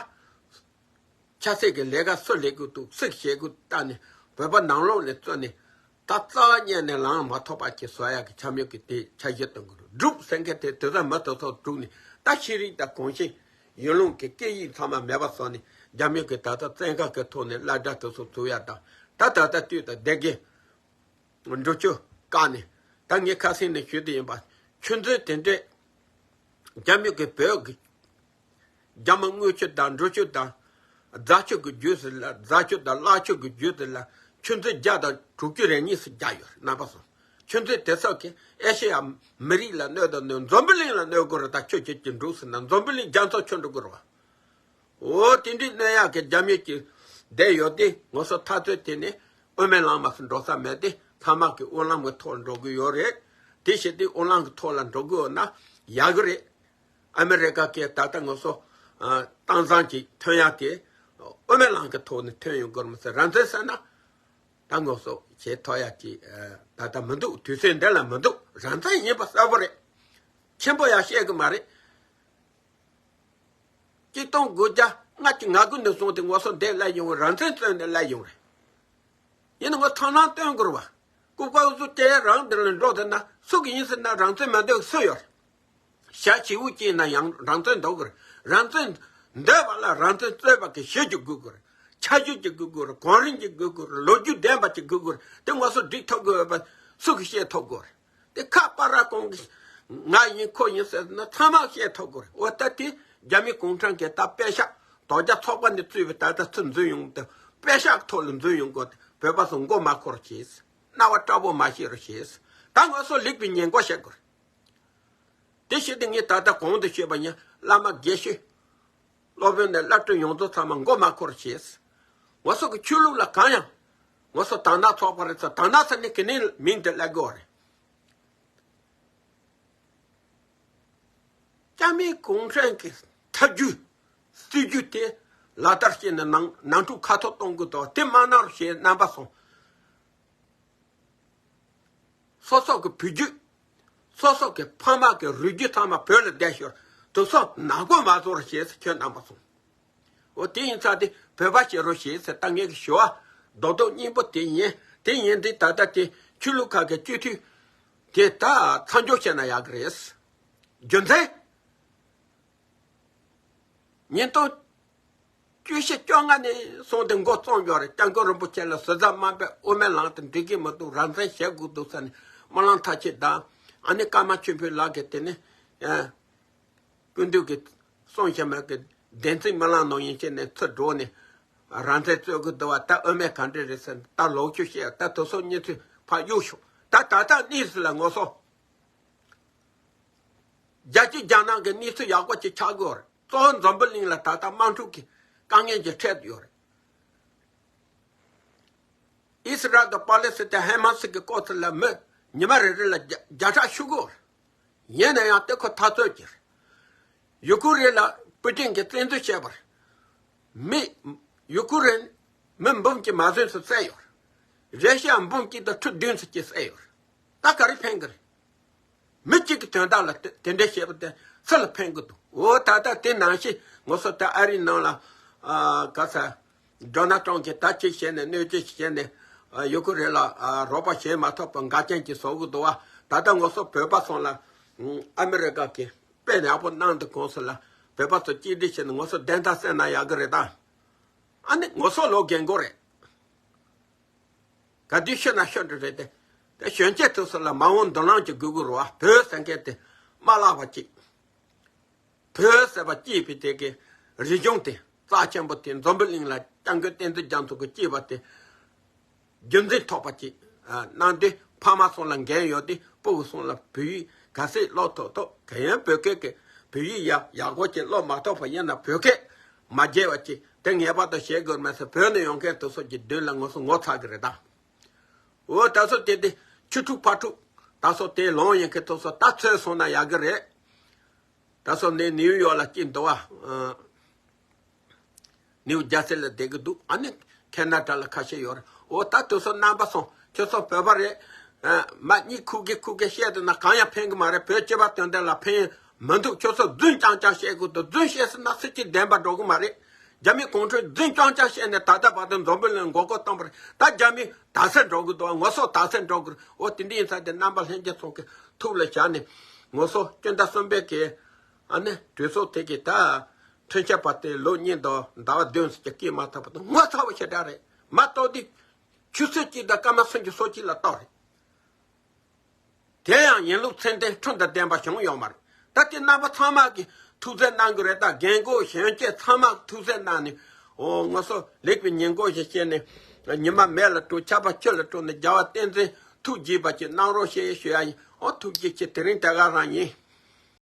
ཆབ་སྲིད་ཀྱི་ལས་ཀ་སུ་ལས་དགོས་འདུག་སུ་བྱེད་དགོས་ལྟ་ནས་བོད་པ་ནང་ལོགས་ནས་བཙོན་ནས་ད་རྩ་བ་ཉིད་ནས་ལངས་མ་ཐུབ་པ་ཅིག་བཟོ་ཡག་གི་ཆ་མེད་ཀྱི་དེ་འཆར་གཞི་གཏོང་དགོས་འདུག་སེང་གེ་དེ་དེ་ཚོ་མ་ཐུབ་ཐུབ་བསྒྲུགས་ནས་ད་ཤེས་རིག་དང་གོམས་གཤིས་ཡུལ་ལུང་གི་སྐད་ཡིག་ཚང་མ་མེད་པ་བཟོ་ནས་རྒྱ་མི་གི་ད་ལྟ་བཙན་བཀའ་གི་ཐོག་ནས་སློབ་གྲྭ་དེ་ཚོ་བཙུགས་ཡག་དང་ད་ད་ལྟ་དུས་དང་བསྡད་གི་འགྲོ་ཆོག་བཀག་ནས་ད་ངས་ཁ་སེང་ནས་ཞུས་དེ་ཡིན་པ། ཆུ་མཛོད་དེ་འདྲས་རྒྱ་མི་གི་བོད་ཀྱི་རྒྱ་མི་རྔུལ་ཆུ་དང་འབྲུ་ཆུ་དང་རྫ་ཆུ་གི་རྒྱུད་ཟེར་ལ་རྫ་ཆུ་དང་གླ་ཆུ་གི་རྒྱུད་ཟེར་ལ་ཆུ་མཛོད་བརྒྱ་དང་དྲུག་ཅུ་རེ་གཉིས་སུ་བརྒྱ་ཡོད་རྣམ་པ་སོང་། ཆུ་མཛོད་དེ་ཚོ་གི་ཨེ་ཤེ་ཡ་མི་རིགས་ལ་གནོད་དང་གནོད་འཛམ་བུ་གླིང་ལ་གནོད་དགོས་རེད། ད་ཆུ་ཁྱེད་ཀྱི་འབྲུག་ཟེར་ན་འཛམ་བུ་གླིང་རྒྱ་མཚོ་ཆུ་འགྲོ་དགོས་རེད་བ། འོ་དེ་འདྲའི་གནོད་ཡག་གི་རྒྱ་མི་གི་བསྡད་ཡོད་དེ་ང་ཚོ་ཐག་ཚོད་དེ་ནས་དབུ་མའི་ལམ་མ་སུ་འགྲོ་ས་མེད་དེ་ཚང་མ་གི་དབུ་ལམ་གི་ཐོག་འགྲོ་གི་ཡོད་རེད། དེ་བྱས་ཏེ་དབུ་ལམ་གི་ཐོག་ལ་འགྲོ་གི་ཡོད་ན་ཡག་གི་རེད། ཨ་མི་རི་ཀ་གི་ད་ལྟ་ང་ཚོ་ཨ་སྟངས་བཟང་ཅིག་ཐོན་ཡག་དེ་དབུ་མའི་ལམ་གི་ཐོག་ནས་ཐོན་ཡོང་གི་རེད་མ་ཟད་རང་བཙན་ཟེར་ན་ད་ང་ཚོ་བྱེད་ཐུབ་ཡག་ཅིག་ཨ་ད་ལྟ་མི་འདུག་དུས་ཚོད་འདི་ལ་མི་འདུག་རང་བཙན་ཡིན་པ་གསལ་པོ་རེད། ཆེན་པོ་ཡང་བཤད་གི་མ་རེད། གཅིག་སྟོང་དགུ་བརྒྱ་ལྔ་བཅུ་ང་དགུ་ནས་བཟུང་སྟེ་ང་ཚོ་འདིར་སླེབས་ཡོང་བའི་རང་བཙན་བརྩོན་ནས་སླེབས་ཡོང་རེད། ཡིན་ན་ང་ཐང་ལང་སྟོན་དགོས་རེད་བ། ལྐུགས་པ་འུ་ཚོ་སྐྱེ་རང་འདིར་ལ་འགྲོ་ཟེར་ན་སུ་གི་ཡིན་ཟེར་ན་རང་བཙན་མ་འདོད་སུ་ཡོད་རེད། ཞྭ་བྱིའུ་སྐྱེས་ན་ཡང་རང་བཙན་འདོད་དགོས་རེད། རང་བཙན་འདོད་པ་ལ་རང་བཙན་རྩོད་པ་གི་གཞི་གཅིག་དགོས་དགོས་རེད། ཆ་རྒྱུས་གཅིག་དགོས་དགོས་རེད། གོ་རིམ་གཅིག་དགོས་དགོས་རེད། ལོ་རྒྱུས་ལྡན་པ་གཅིག་དགོས་དགོས་རེད། དེ་ང་ཚོ་སྒྲིག་ཐུབ་དགོས་པ་སུ་གི་བཤད་ཐུབ་དགོས་རེད། དེ་ཁ་པར་ར་གོང་གི་ང་ཡིན་ཁོ་ཡིན་ཟེར་ན་ཚང་མ་བཤད་ཐུབ་དགོས་རེད། འོ་ད་དེ་རྒྱ་མི་གུང་ཁྲན་གྱི་ད་པད་ཤག་དོལ་རྒྱལ་ཚོགས་པ་ནས་བཙུགས་པའི་ད་ལྟ་ཚུར་འཛུལ་ཡོང་དུས་པད་ཤག་ཐོག་ལ་འཛུལ་ཡོང་དགོས་ཏེ་བོད་པ་ཚོ་མགོ་མ་འཁོར་བྱས། རྣ་བ་སྐྲ་བོ་མ་བཤད་རོགས་བྱས། ད་ང་ཚོ་ལེགས་པའི་ཉེས་འགོག་བྱེད་དགོས་རེད། དེ་བྱས་ཏེ་ངས་ད་ལྟ་གོང་དུ་ཞུས་པ་ཡིན། བླ་མ་དགེ་བཤེས། སློབ་དཔོན་ནས་བླ་སྤྲུལ་ཡོངས་རྫོགས་ཚང་མ་མགོ་མ་འཁོར་བྱས། ང་ཚོ་གི་ཆོས་ལུགས་ལ་གང་ཡང་། ང་ཚོ་དར་ནག་ཚོགས་པ་རེད་ཟེར་དར་ནག་ཟེར་ནས་གི་ནས་མིང་དེ་སླེབས་དགོས་རེད། རྒྱ་མིའི་གུང་ཁྲན་གྱི་ཐབས་ཇུས་སྲིད་ཇུས་དེ་ལག་བསྟར་བྱས་ནས་ནང་ནང་འཁྲུག་ཁ་ཐོར་གཏོང་དགོས་དོ་དེ་མ་གནང་རོགས་ཞེས་རྣམ་པ་སོང་། སོ་སོ་གི་བུ་རྒྱུད། སོ་སོ་གི་ཕ་མ་གི་རུས་རྒྱུད་ཚང་མ་བོད་ལ་བསྡད་ཤོར། དེ་ཚོ་ནག་པོ་མ་བཟོ་རོགས་ཞེས་ཁྱོད་རྣམ་པ་སོང་། འོ་དེ་ཡིན་ཙང་དེ་བོད་པ་བྱེད་རོགས་ཞེས་ཟེར་ད་ངས་གི་ཞུ་བ་རྡོག་རྡོག་སྙིང་པོ་དེ་ཡིན། དེ་ཡིན་དེ་ད་ལྟ་དེ་ཆོས་ལུགས་ཁག་གི་སྤྱི་འཐུས་དེ་ད་མཚམས་འཇོག་བྱས་ན་ཡག་གི་རེད། རྒྱུ་མཚན། ཉིས་སྟོང་བཅུ་བཞི་བཅོ་ལྔ་ནས་བཟུང་སྟེ་འགོ་རྩོམ་ཡོད་རེད། སྐྱབས་མགོན་རིན་པོ་ཆེ་ལ་ཟུར་ཟ་དམའ་འབེབས་དབུ་མའི་ལམ་དུ་འགྲིག་གི་མི་འདུག་རང་བཙན་བྱེད་དགོས་འདུག་ཟེར་ནས་སྨོན་ལམ་མཐའ་ཆོད་དང་ཨ་ནི་ཀརྨ་ཆོས་འཕེལ་ལགས་ཀྱིས་དེ་ནི་ཨ་སྐུ་མདུན་གྱི་གསུང་བཤད་མ་གི་བདེན་ཚིག་སྨོན་ལམ་ནང་ཡིན་ཅེས་ནས་ཚུར་འགྲོ་ནས་རང་བཙན་རྩོད་དགོས་འདུག་བ། ད་དབུ་མའི་ག་འདྲ་རེད་ཟེར་ད་ལོག་ཆོས་བཤད་ད་དེ་ཚོ་གཉིས་ཚོས་ཕར་གཡུག་ཤོག་ད་ད་ལྟ་གནས་ཚུལ་ལ་ངོ་སོ། རྒྱལ་སྤྱི་རྒྱ་ནག་གི་གནས་ཚུལ་ཡག་པོ་ཅིག་ཆགས་དགོས་རེད། གཙོ་བོ་འཛམ་བུ་གླིང་ལ་ད་ལྟ་དམག་འཁྲུག་གི་དཀའ་ངལ་ཅིག་འཕྲད་ཡོད་རེད། ཨི་སི་རལ་དང་པ་ལེ་སི་ཐན་ཧེ་མ་སི་གི་སྐོར་ཚུལ་ལ་མི་ཉི་མ་རེ་རེ་ལ་བརྒྱ་བརྒྱ་ཕྲག་ཤུ་གོ་རེད། ཡིན་ན་ཡང་དེ་ཁོ་འཐབ་རྩོད་ཀྱི་རེད། ཡུ་ཀུ་རེན་ལ་པུ་ཏིན་གྱིས་བཙན་འཛུལ་བྱས་པར། མི། ཡུ་ཀུ་རེན་མི་འབུམ་གྱིས་མ་ཟིན་སུ་བསད་ཡོད་རེད། རེ་ཤི་ཡ་འབུམ་གཅིག་དང་ཁྲི་བདུན་ཙམ་གྱིས་བསད་ཡོད་རེད། ད་ག་རེ་ཕན་གི་རེད། མི་གཅིག་གི་དོན་དག་ལ་དེ་དེ་འདྲ་བྱས་པ་དེ་སུ་ལ་ཕན་གི་འདུག་འོ་ད་ལྟ་དེ་ནང་བཞིན་ང་ཚོ་ད་ཨ་རིའི་ནང་ལ་ཨ་ག་ས་ ཌོ་ནལ་ཊམ་གྱིས་ད་ཅིག་བྱས་ནས་གནོད་ཅིག་བྱས་ནས་ཡོད་ཁུ་རེད་ལ། རོགས་པ་བྱེད་མ་ཐུབ་པ་འགལ་རྐྱེན་ཅིག་བཟོ་གི་འདུག་བ། ད་ལྟ་ང་ཚོ་བོད་པ་ཚོ་ལ་ཨ་མི་རི་ཀ་གིས་དཔེ་ཡག་པོ་གནང་འདུག་གོང་སུ་ལ་བོད་པ་ཚོ་གཅིག་སྒྲིལ་བྱས་ནས་ང་ཚོ་བདེན་མཐའ་གསལ་ན་ཡག་གི་རེད་ད། ཨ་ནི་ང་ཚོ་ལོ་རྒན་གོ་རེད། ག་དུས་ཤི་ན་ཤི་འགྲོ་རེད་དེ། དེ་གཞོན་སྐྱེས་དེ་ཚོ་ལ་མ་འོངས་མདུན་ལམ་གྱི་དགོས་ཀྱི་རེད་བ། བོད་ཟེར་མཁན་དེ་མ་བརླག་པ་གཅིག་བོད་ཟེར་བ་སྐྱེས་པའི་དེ་གི་རིག་གཞུང་དེ་རྩ་ཆེན་པོ་དེ་འཛམ་བུ་གླིང་ལ་སྐྱབས་མགོན་བསྟན་འཛིན་རྒྱ་མཚོ་གི་སྐྱེས་པ་དེ་རྒྱུན་འཛིན་ཐོགས་པ་ཅིག་གནང་དུས། ཕ་མ་སོང་ལ་འགན་ཡོད་དེ། སྤུ་གུ་སོང་ལ་བོད་ཡིག་ག་ཚད་ཀློག་ཐུབ་ཐུབ། ག་ཡང་བོད་སྐད་ཀྱི་བོད་ཡིག་ཡག་ཡག་པོ་ཅིག་ཀློག་མ་ཐུབ་པ་ཡིན་ན་བོད་སྐད་མ་བརྗེད་པ་ཅིག་དེ་ངེས་པར་དུ་བྱེད་དགོས་མ་ཟད། བོད་ནས་ཡོང་མཁན་དེ་ཚོ་གི་མདུན་ལ་ང་ཚོ་ངོ་ཚ་གི་རེད་ད། འོ་ད་ཚོ་དེ་དེ་ཆུ་ཕྲུག་ཕ་ཕྲུག་ད་ཚོ་དེ་ལོང་ཡིན་མཁན་དེ་ཚོ་ད་ཚོད་སོང་ན་ཡག་གི་རེད། ད་སོ་ནས་ནིའུ་ཡོག་ལ་སྐྱིད་འདུག་བ། ནིའུ་ཇར་སི་ལ་བསྡད་ཀྱི་འདུག་ཨ་ནི་ཁེ་ན་ཌ་ལ་ཁ་ཤས་ཡོད་རེད། འོ་ད་དུ་སོ་རྣམ་པ་སོང་ཁྱོད་ཚོ་བོད་པ་རེད། མ་གཉིས་ཁུག་གི་ཁུག་གི་བཤད་དུ་ན་གང་ཡང་ཕན་གི་མ་རེད། བོད་སྤྱི་པ་དོན་དག་ལ་ཕན་མི་འདུག་ཁྱོད་ཚོ་རྫུན་རྐྱང་རྐྱང་བཤད་དགོས་འདུག་རྫུན་བཤད་སྲིད་ན་སྲིད་ཀྱི་བདེན་པ་འགྲོ་གི་མ་རེད། རྒྱ་མི་གོང་ཁྲོས་རྫུན་རྐྱང་རྐྱང་བཤད་ནས་ད་ལྟ་བར་དུ་འཛམ་བུ་གླིང་མགོ་སྐོར་བཏང་པ་རེད། ད་རྒྱ་མི་ད་སེ་འགྲོ་གི་འདུག་ང་ཚོ་ད་སེ་འགྲོ་གི་རེད། འོ་དེ་འདྲ་ཡིན་ཙང་དེ་རྣམ་པ་ལྷན་རྒྱས་ཚོ་གི་ཐུགས་ལ་བཞག་ནས་ང་ཚོ་སྤྱི་ཟླ་གསུམ་པའི་གི་ཨ་ནི་གྲོས་ཚོགས་དེ་གི་ད་ཁྲིམས་ཞིབ་པ་དེ་ལོ་གཉིས་དང་ཟླ་བ་བདུན་ཙམ་གྱི་སྐྱེས་མ་ཐག་པ་དང་ངོ་ཚ་བ་ཞེ་དྲག་རེད། མ་གཏོགས་དེ་ཆུ་ཚོད་གཅིག་དང་སྐར་མ་སུམ་ཅུ་སོ་གཅིག་ལ་གཏོགས་རེད། དེ་ཡང་ཡིན་ལུགས་མཚན་ལྡན་ཁྲིམས་དང་ལྡན་པ་བྱུང་ཡོད་མ་རེད། ད་དེ་རྣམ་པ་ཚང་མ་གི་ཐུགས་བརྩེ་གནང་གི་རེད། ད་རྒན་གོག་གཞོན་སྐྱེས་ཚང་མ་ཐུགས་བརྩེ་གནང་ནས། འོ་ང་ཚོ་ལེགས་པའི་ཉིན་གུང་ཞིག་བྱས་ནས་ཉི་མ་མེ་ལ་སྤྲོ་ཆར་པ་ཆུ་ལ་སྤྲོ་ནས་རྒྱལ་བ་བསྟན་འཛིན་ཐུགས་དགྱེས་པ་ཅིག་གནང་རོགས་ཞེས་ཞུ་ཡ་ཡིན། འོ་ཐུགས་རྗེ་ཆེ། དེ་རིང་དེ་ག་རང་ཡིན།